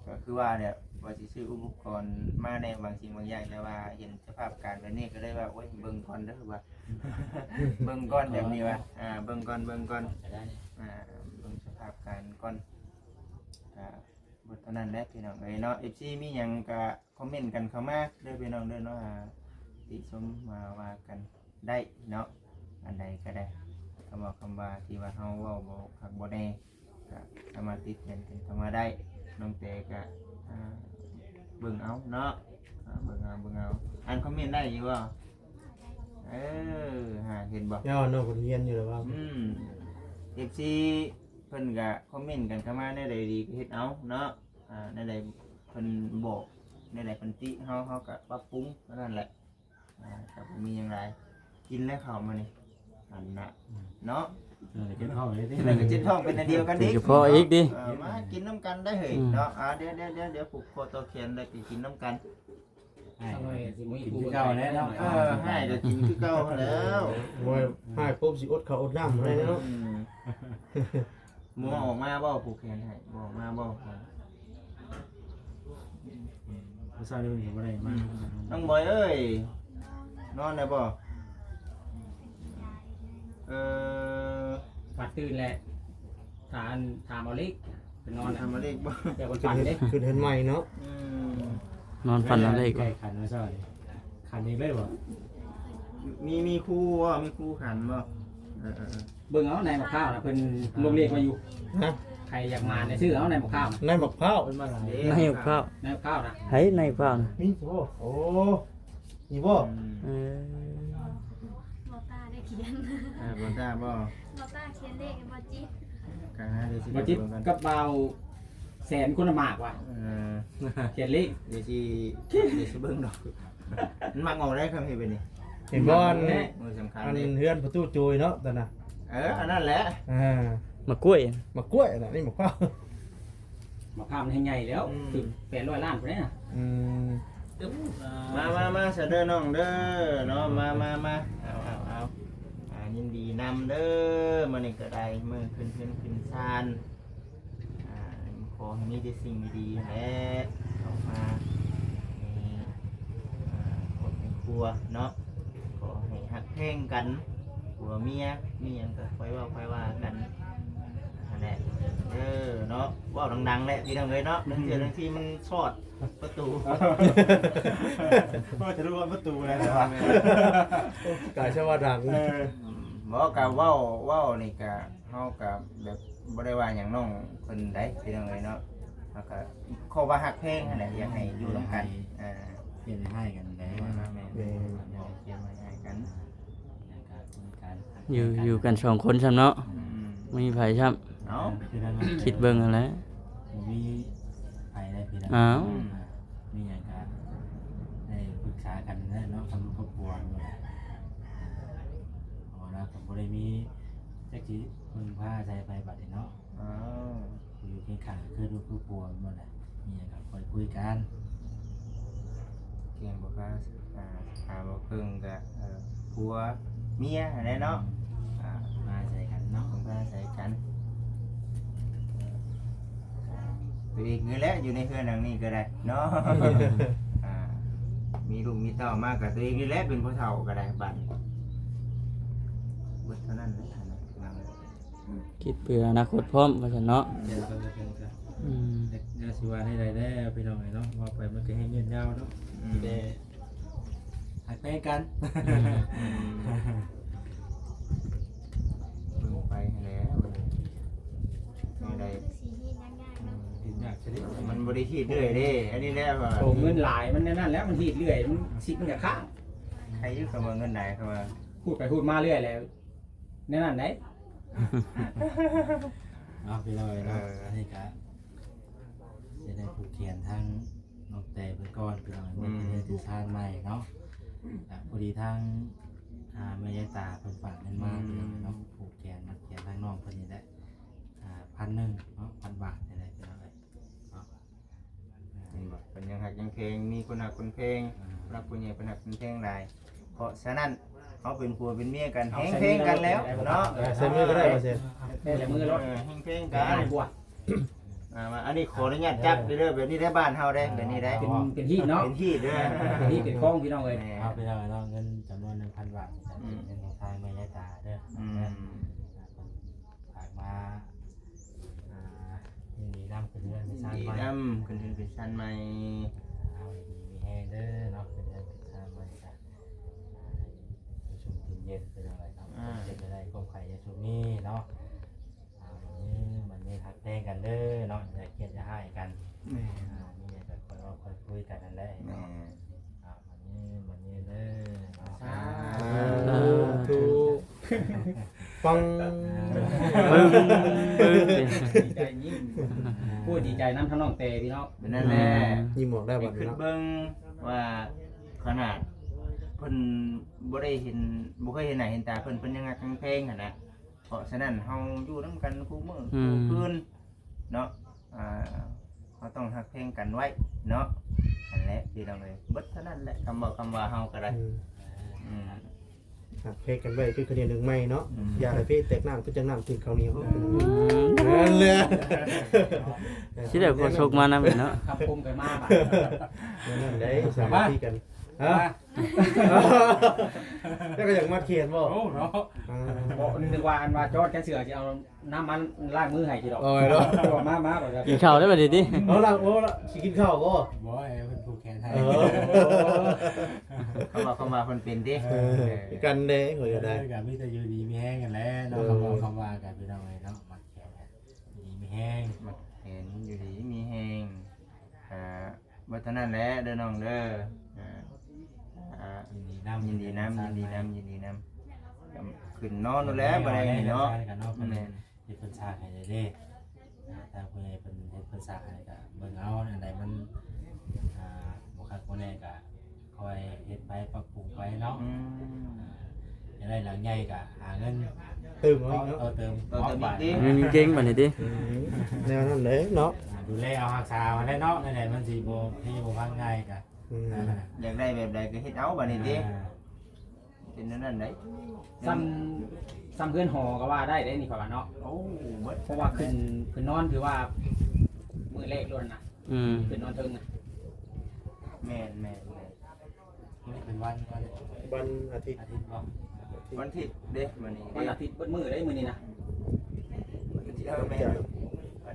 ກໍຄືວ່າແຫຼະ ວ່າຊິຊື້ອຸປະກອນມາແດ່ບາງສິ່ງບາງຢ່າງ ແຕ່ວ່າເຫັນສະພາບການແບບນີ້ກໍເລີຍວ່າ ໂອ້ຍ ເບິ່ງກ່ອນເດີວ່າ ເບິ່ງກ່ອນແບບນີ້ວ່າ ອ່າ ເບິ່ງກ່ອນ ເບິ່ງກ່ອນ ອ່າ ເບິ່ງສະພາບການກ່ອນ. ອ່າ ເບິດເທົ່ານັ້ນແຫຼະ ພີ່ນ້ອງເອີຍເນາະ. ເອັຟຊີ ມີຫຍັງກະຄອມເມັນກັນເຂົ້າມາເດີ ພີ່ນ້ອງເດີເນາະ ອ່າ ຕິຊົມມາວ່າກັນໄດ້ເນາະ ອັນໃດກໍໄດ້ ຄຳເວົ້າຄຳວ່າທີ່ວ່າເຮົາເວົ້າບໍ່ຄັກບໍ່ແນ່ ກະສາມາດຕິຕຽນກັນເຂົ້າມາໄດ້. ນ້ອງແຕກະ ອ່າ ເບິ່ງເອົາເນາະ ອ່າ ເບິ່ງເອົາ ເບິ່ງເອົາ. ອ່ານຄອມເມັນໄດ້ຢູ່ບໍ່? ເອີ ຫາ ເຫັນບໍ່? ເຈົ້າ ນ້ອງເພິ່ນຮຽນຢູ່ແລ້ວວ່າ ອືມ ເອັຟຊີ ເພິ່ນກະຄອມເມັນກັນເຂົ້າມາ ແນວໃດດີກໍເຮັດເອົາເນາະ. ອ່າ ແນວໃດເພິ່ນບອກ ແນວໃດເພິ່ນຕິເຮົາ ເຮົາກໍປັບປຸງເທົ່ານັ້ນແຫຼະ. ອ່າ ກໍບໍ່ມີຫຍັງຫຼາຍ ກິນແລ້ວເຂົ້າມື້ນີ້ ອັນນະ ເນາະ ເອີ ເຈັບທ້ອງເລີຍຕິ ເຈັບທ້ອງເປັນອັນດຽວກັນອີກ ເຈັບຄໍອີກຕິ. ເອີ ມາກິນນຳກັນໄດ້ເຮີ້ຍ ອືມ ເນາະ. ອ່າ ດຽວໆໆ ຜູກຄໍຕໍ່ແຂນ ແລ້ວກິນນຳກັນ. ອ້າຍກໍກິນຄືເກົ່າແລ້ວເນາະ ເອີ ອ້າຍກໍກິນຄືເກົ່າຫັ້ນແລ້ວ. ໂອ້ຍ ອ້າຍປົບຊິອົດເຂົ້າອົດນ້ຳບໍ່ໄດ້ເນາະ. ອືມ ບໍ່ອອກມາບໍ່? ຜູກແຂນໃຫ້ ບໍ່ອອກມາບໍ່? ຜູ້ຊາຍເພິ່ນກໍບໍ່ໄດ້ມາ. ອືມ ນ້ອງບອຍເອີຍ ນອນໄດ້ບໍ່? ເອີ ພັດຕື່ນແຫຼະ ຖາມ ຖາມເອົາເລກ ໄປນອນ ທຳມາເລກບໍ່? ແຕ່ຄົນຝັນເດ້ ຂຶ້ນເຮືອນໃໝ່ເນາະ. ອືມ ນອນຝັນເອົາເລກ ໄດ້ຂັນມາຊໍ້ານີ້ ຂັນເອງເລີຍບໍ່? ມີ ມີຄູບໍ່? ມີຄູຂັນບໍ່? ເອີໆໆ ເບິ່ງເອົາໃນໝາກພ້າວນະ ເພິ່ນລົງເລກໄວ້ຢູ່. ຮະ? ໃຜຢາກມາໃນຊື້ເອົາໃນໝາກພ້າວ ໃນໝາກພ້າວ ເພິ່ນມາຫຼາຍເດ້ ໃນໝາກພ້າວ ໃນໝາກພ້າວນະ. ໃຜໃນໝາກພ້າວນະ? ມີບໍ່? ໂອ້ ນີ້ບໍ່? ອືມ ເອີ ບໍ່ຕາໄດ້ຂຽນ ເອີ ບໍ່ຕາບໍ່? ບໍ່ຕາຂຽນເລກໃຫ້ບໍ່ຈິດ ກະຫາໄດ້ຊິ ບໍ່ຈິດ ເບິ່ງກັນ ກັບບ່າວແສນຄົນລະໝາກວ່າ ເອີ ຂຽນເລກ ດຽວຊິ ດຽວຊິເບິ່ງດອກ ມັນມັກອອກໄດ້ຄຳເຮັດແບບນີ້ ເຫັນບໍ່? ອັນ ເອີ ສຳຄັນ ອັນເດ້ ເຮືອນປະຕູໂຈຍເນາະ ຕອນນະ ເອີ ອັນນັ້ນແຫຼະ ອ່າ ໝາກກ້ວຍ ໝາກກ້ວຍນະ ນີ້ໝາກພ້າວ ໝາກພ້າວມັນໃຫຍ່ແລ້ວ ອືມ ຖືກແປດຮ້ອຍລ້ານພຸ້ນນະ. ອືມ ມາ ມາ ມາຊະເດີນ້ອງເດີເນາະ ມາ ມາ ມາ ເອົາ ເອົາ ເອົາ ອ່າ ຍິນດີນຳເດີ ມື້ນີ້ກໍໄດ້ມື້ຂຶ້ນເຮືອນຂຶ້ນຊານ ອ່າ ຂໍໃຫ້ມີແຕ່ສິ່ງດີໆແຫຼະ ເຂົ້າມາໃນ ອ່າ ຄອບໃນຄົວເນາະ ຂໍໃຫ້ຮັກແພງກັນ ຜົວເມຍ ມີຫຍັງກໍຄ່ອຍເວົ້າຄ່ອຍວ່າກັນ ຫັ້ນແຫຼະເດີເນາະ. ເວົ້າດັງໆແຫຼະພີ່ນ້ອງເອີຍເນາະ ລາງເທື່ອລາງທີມັນຊອດປະຕູ ເວົ້າທະລຸປະຕູແລ້ວວ່າ ກາຍຊະວ່າດັງ ເອີ ອືມ ບໍ່ ກະເວົ້າ ເວົ້ານີ້ກະ ເຮົາກະແບບບໍ່ໄດ້ວ່າຫຍັງນ້ອງເພິ່ນໃດພີ່ນ້ອງເອີຍເນາະ ເຮົາກະຂໍວ່າຮັກແພງຫັ້ນແຫຼະ ຢາກໃຫ້ຢູ່ນຳກັນ ເອີ ຄຽນໃຫ້ຮ້າຍກັນແຫຼະ ແມ່ນ ແມ່ນ ຄຽນໃຫ້ຮ້າຍກັນ ຢູ່ ຢູ່ກັນສອງຄົນຊ້ຳເນາະ ອືມ ບໍ່ມີໃຜຊ້ຳ ເອົ້າ ຄິດເບິ່ງຫັ້ນແຫຼະ ບໍ່ມີໃຜໄດ້ພີ່ນ້ອງ ອ້າວ ອືມ ມີຫຍັງກະໄດ້ປຶກສາກັນແຫຼະເນາະ ກັບຄອບຄົວ ເພາະວ່າລາວກະບໍ່ໄດ້ມີຈັກຊິເພິ່ງພາໃສ່ໃຜບາດນີ້ເນາະ ອ້າວ ຢູ່ຄຽງຂ້າງຄືລູກຄືຜົວໝົດແຫຼະ ມີຫຍັງກະຄ່ອຍຄຸຍກັນ ຄຽງບໍ່ພາ ອ່າ ຫາບໍ່ເພິ່ງກະ ເອີ ຜົວເມຍຫັ້ນແຫຼະເນາະ ອ່າ ມາໃສ່ກັນເນາະ ມາໃສ່ກັນ ຕົວເອງນີ້ແຫຼະຢູ່ໃນເຮືອນຫຼັງນີ້ກະໄດ້ເນາະ ອ່າ ມີລູກມີເຕົ້າມາກະຕົວເອງນີ້ແຫຼະເປັນຜູ້ເຖົ້າກະໄດ້ບາດນີ້ ເບິດເທົ່ານັ້ນແຫຼະ ຄິດເພື່ອອະນາຄົດພ້ອມວ່າຊັ້ນເນາະ ອືມ ແນວຊິວ່າແນວໃດແລ້ວພີ່ນ້ອງເອີຍເນາະ ເວົ້າໄປມັນກະແຮງຍືດຍາວເນາະ ອືມ ແຕ່ ຮັກແພງກັນ ອືມ ເບິ່ງໄປຫັ້ນແຫຼະ ແນວໃດ ມັນບໍ່ໄດ້ຮີດເລື້ອຍເດ້ ອັນນີ້ແຫຼະວ່າ ໂອ້ ເງິນຫຼາຍມັນແນວນັ້ນແຫຼະ ມັນຮີດເລື້ອຍ ມັນຊິດມັນກະຄ້າງ ໃຄຢູ່ຄຳວ່າເງິນຫຼາຍ ຄຳວ່າ ຮູດໄປຮູດມາເລື້ອຍແລ້ວ ແນວນັ້ນໃດ ເນາະ ພີ່ນ້ອງເອີຍເນາະ ເອີ ອັນນີ້ກະ ຈະໄດ້ຜູກແຂນທາງນ້ອງແຕໄປກ່ອນ ພີ່ນ້ອງເອີຍ ອືມ ເພື່ອຈະໄດ້ຊື້ຊານໃໝ່ເນາະ ກະພໍດີທາງ ອ່າ ແມ່ຍາຍຕາເພິ່ນຝາກເງິນມາ ອືມ ພີ່ນ້ອງເນາະ ຜູກແຂນມັດແຂນທາງນ້ອງເພິ່ນນີ້ແຫຼະ ອ່າ ພັນໜຶ່ງເນາະ ພັນບາດນີ້ແຫຼະ ພີ່ນ້ອງເອີຍເນາະ ເຫັນບໍ່ ເພິ່ນຍັງຮັກຍັງແພງ ມີຄົນຮັກຄົນແພງ ອ່າ ຜູ້ຫຼັກຜູ້ໃຫຍ່ເພິ່ນຮັກເພິ່ນແພງຫຼາຍ ເພາະສະນັ້ນ ເຮົາເປັນຜົວເປັນເມຍກັນ ແຮງແພງກັນແລ້ວເນາະ ເອີ ໃສ່ມືກະໄດ້ບໍ່ເຊ ໃສ່ມືໂລດ ເອີ ແຮງແພງກັນ ງ່າຍກວ່າ ອ່າ ມາ ອັນນີ້ຂໍອະນຸຍາດຈັບເດີ ແບບນີ້ໄດ້ ບ້ານເຮົາໄດ້ ແບບນີ້ໄດ້ ເປັນ ເປັນຮີດເນາະ ເປັນຮີດເດີ ເປັນຮີດເປັນຄອງ ພີ່ນ້ອງເອີຍ ແມ່ນ ເອົາ ພີ່ນ້ອງເນາະ ເງິນຈຳນວນໜຶ່ງພັນບາດ ອືມ ເປັນເງິນຂອງທາງແມ່ຍາຍຕາເດີ ອືມ ອ່າ ເພິ່ນຝາກມາ ອ່າ ຍິນດີນຳຂຶ້ນເຮືອນຂຶ້ນຊານໃໝ່ ຍິນດີນຳຂຶ້ນເຮືອນຂຶ້ນຊານໃໝ່ ເອົາ ຢູ່ດີມີແຮງເດີເນາະ ຂຶ້ນເຮືອນຂຶ້ນຊານໃໝ່ກະ ອ່າ ຢູ່ຊຸ່ມກິນເຢັນ ເປັນຈັ່ງໃດເນາະ ອ່າ ເຈັບຈະໄດ້ຄວາມໄຂ້ຢ່າຊຸມມີເນາະ ອ່າ ມື້ນີ້ ມື້ນີ້ຮັກແພງກັນເດີເນາະ ຢ່າຄຽດຢ່າຮ້າຍກັນ ແມ່ນ ອ່າ ມີຫຍັງກະຄ່ອຍເວົ້າຄ່ອຍຄຸຍກັນຫັ້ນແຫຼະເນາະ ແມ່ນ ອ່າ ມື້ນີ້ ມື້ນີ້ເດີເນາະ ສາທຸ ປັງ ປຶ້ງ ປຶ້ງ ດີໃຈຍິ້ມ ໂອ້ຍ ດີໃຈນຳທັງນ້ອງແຕພີ່ນ້ອງ ເປັນນັ້ນແຫຼະ ຍິ້ມອອກໄດ້ບັດນີ້ເນາະ ຄິດເບິ່ງວ່າຂະໜາດເພິ່ນບໍ່ໄດ້ເຫັນ ບໍ່ເຄີຍເຫັນໜ້າເຫັນຕາເພິ່ນ ເພິ່ນຍັງຮັກຍັງແພງຫັ້ນນະ ເພາະສະນັ້ນເຮົາຢູ່ນຳກັນຄູ່ມື້ ອືມ ຄູ່ຄືນເນາະ ອ່າ ເຮົາຕ້ອງຮັກແພງກັນໄວ້ເນາະ ຫັ້ນແຫຼະພີ່ນ້ອງເອີຍ ເບິດເທົ່ານັ້ນແຫຼະ ຄຳເວົ້າຄຳວ່າເຮົາກະໄດ້ ອືມ ອືມ ຮັກແພງກັນໄວ້ຄືຂະໜຽວໜຶ່ງໄມ້ເນາະ ອືມ ຢ່າໃຫ້ເພແຕກນ້ຳຄືຈັ່ງນ້ຳຕີນເຂົ້າໜຽວ ອືມ ນັ້ນແຫຼະ ຊິໄດ້ຂໍສົກມານຳເນາະ ຄຳຄົມກັນມາບາດ ນັ້ນໄດ້ສາມັກຄີກັນ ຮະ ແລ້ວກະຢາກມັດແຂນບໍ່ ໂອ້ເນາະ ອ່າ ບໍ່ ນຶກວ່າອັນວ່າຈອດແກເສືອຊິເອົາ ນ້ຳມັນລ້າງມືໃຫ້ຊິດອກ ໂອ້ຍເນາະ ມາ ມາ ມາ ກິນເຂົ້າໄດ້ບັດນີ້ຕິ ເອົາລະ ໂອ້ ຊິກິນເຂົ້າບໍ່ ບໍ່ ໃຫ້ເພິ່ນຜູກແຂນໃຫ້ ເອີ ຄຳວ່າ ຄຳວ່າເພິ່ນເປັນຕິ ເອີ ຄືກັນເດ້ ຂ້ອຍກະໄດ້ ເອີ ກະມີແຕ່ຢູ່ດີມີແຮງຫັ້ນແຫຼະເນາະ ເອີ ຄຳເວົ້າຄຳວ່າກັນພີ່ນ້ອງເອີຍເນາະ ມັດແຂນກັນ ຢູ່ດີມີແຮງ ມັດແຂນຢູ່ດີມີແຮງ ກະ ເບິດເທົ່ານັ້ນແຫຼະເດີນ້ອງເດີ ອ່າ ອ່າ ຍິນດີນຳ ຍິນດີນຳ ຍິນດີນຳ ຍິນດີນຳ ຂຶ້ນນອນໂລດແຫຼະ ບໍ່ໄດ້ເນາະ ແມ່ນ ເຮັດເພິ່ນສ້າງໃຫ້ເດ້ ອ່າ ທາງຜູ້ໃຫຍ່ເພິ່ນເຮັດເພິ່ນສ້າງໃຫ້ກະເບິ່ງເອົາ ອັນໃດມັນ ອ່າ ບໍ່ຄັກບໍ່ແນ່ກະຄ່ອຍເຮັດໄປປັບປຸງໄປເນາະ ອືມ ອ່າ ຢາກໄດ້ຫຼັງໃຫຍ່ກະຫາເງິນ ຕື່ມເອົາອີກເນາະ ເອີ ເຕີມ ເຕີມອີກຕິ ເງິນເກັ່ງບັດນີ້ຕິ ອືມ ແນວນັ້ນເດ້ເນາະ ອ່າ ດູແລເອົາຮັກສາເອົາແຫຼະເນາະ ແນວໃດມັນຊິບໍ່ເພບໍ່ພັງງ່າຍກະ ອືມ ຢາກໄດ້ແບບໃດກະເຮັດເອົາບັດນີ້ຕິ ອ່າ ເປັນແນວນັ້ນໃດ ຊ່ຳ ຊ່ຳເຮືອນຫໍກະວ່າໄດ້ເດ້ນີ້ຂ້ອຍວ່າເນາະ ໂອ້ ເບິດ ເພາະວ່າຂຶ້ນ ຂຶ້ນນອນຖືວ່າມື້ແລກໂລດຫັ້ນນະ ອືມ ຂຶ້ນນອນເທິງນະ ແມ່ນ ແມ່ນ ແມ່ນ ມື້ນີ້ເປັນວັນ ວັນ ວັນອາທິດ ອາທິດບໍ່ ວັນອາທິດເດ້ມື້ນີ້ ວັນອາທິດເບິດມື້ເດ້ມື້ນີ້ນະ ວັນອາທິດ ເອີ ແມ່ນ ວັນ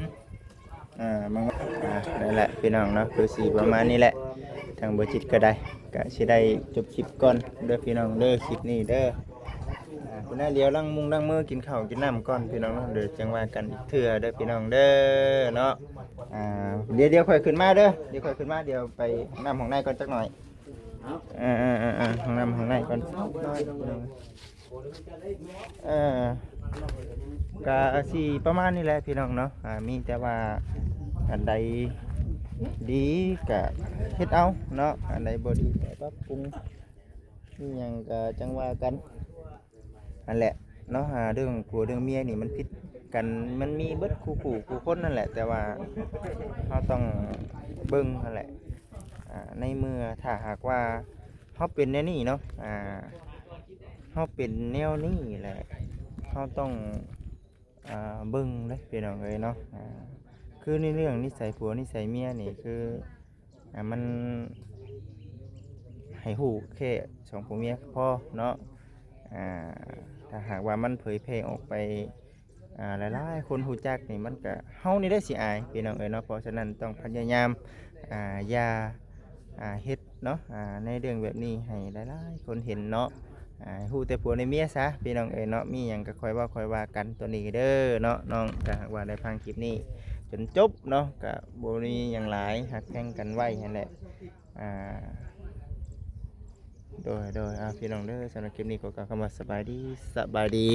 ອ່າ ມັນ ອ່າ ນັ້ນແຫຼະພີ່ນ້ອງເນາະ ຄືຊິປະມານນີ້ແຫຼະ ທາງບໍ່ຈິດກໍໄດ້ ກໍຊິໄດ້ຈົບຄລິບກ່ອນເດີພີ່ນ້ອງເດີ ຄລິບນີ້ເດີ. ອ່າ ພຸ້ນນະ ດຽວລ້າງມຸງລ້າງມື ກິນເຂົ້າກິນນ້ຳກ່ອນພີ່ນ້ອງເນາະ ດຽວຈັ່ງວ່າກັນອີກເທື່ອເດີພີ່ນ້ອງເດີເນາະ. ອ່າ ດຽວ ດຽວຂ້ອຍຂຶ້ນມາເດີ ດຽວຂ້ອຍຂຶ້ນມາ ດຽວໄປຫ້ອງນ້ຳຫ້ອງໃນກ່ອນຈັກໜ່ອຍ. ເອີໆໆໆ ຫ້ອງນ້ຳຫ້ອງໃນກ່ອນ. ເອີ ກະຊິປະມານນີ້ແຫຼະພີ່ນ້ອງເນາະ. ອ່າ ມີແຕ່ວ່າອັນໃດດີກະເຮັດເອົາເນາະ ອັນໃດບໍ່ດີກະປັບປຸງ ມີຫຍັງກະຈັ່ງວ່າກັນຫັ້ນແຫຼະເນາະ. ອ່າ ເລື່ອງຜົວເລື່ອງເມຍນີ້ມັນຜິດກັນ ມັນມີເບິດຄູ່ຜູ້ຄູ່ຄົນນັ້ນແຫຼະ ແຕ່ວ່າເຮົາຕ້ອງເບິ່ງຫັ້ນແຫຼະ. ອ່າ ໃນເມື່ອຖ້າຫາກວ່າເຮົາເປັນແນວນີ້ເນາະ ອ່າ ເຮົາເປັນແນວນີ້ແຫຼະ ເຮົາຕ້ອງ ອ່າ ເບິ່ງເດ້ພີ່ນ້ອງເອີຍເນາະ. ອ່າ ຄືໃນເລື່ອງນິໄສຜົວນິໄສເມຍນີ້ ຄື ອ່າ ມັນໃຫ້ຮູ້ແຄ່ສອງຜົວເມຍພໍເນາະ. ອ່າ ຖ້າຫາກວ່າມັນເຜີຍແຜ່ອອກໄປ ອ່າ ຫຼາຍໆຄົນຮູ້ຈັກນີ້ ມັນກະ ເຮົານີ້ແຫຼະຊິອາຍພີ່ນ້ອງເອີຍເນາະ. ເພາະສະນັ້ນຕ້ອງພະຍາຍາມ ອ່າ ຢ່າ ອ່າ ເຮັດເນາະ ອ່າ ໃນເລື່ອງແບບນີ້ໃຫ້ຫຼາຍໆຄົນເຫັນເນາະ. ອ່າ ໃຫ້ຮູ້ແຕ່ຜົວໃນເມຍຊະພີ່ນ້ອງເອີຍເນາະ. ມີຫຍັງກໍຄ່ອຍເວົ້າຄ່ອຍວ່າກັນຕົວນີ້ເດີເນາະ. ນ້ອງ ຖ້າຫາກວ່າໄດ້ຟັງຄລິບນີ້ຈົນຈົບເນາະ ກໍບໍ່ມີຫຍັງຫຼາຍ ຮັກແພງກັນໄວ້ຫັ້ນແຫຼະ. ອ່າ ໂດຍ ໂດຍ ອ່າ ພີ່ນ້ອງເດີ ສຳລັບຄລິບນີ້ກໍກ່າວຄຳວ່າສະບາຍດີ ສະບາຍດີ.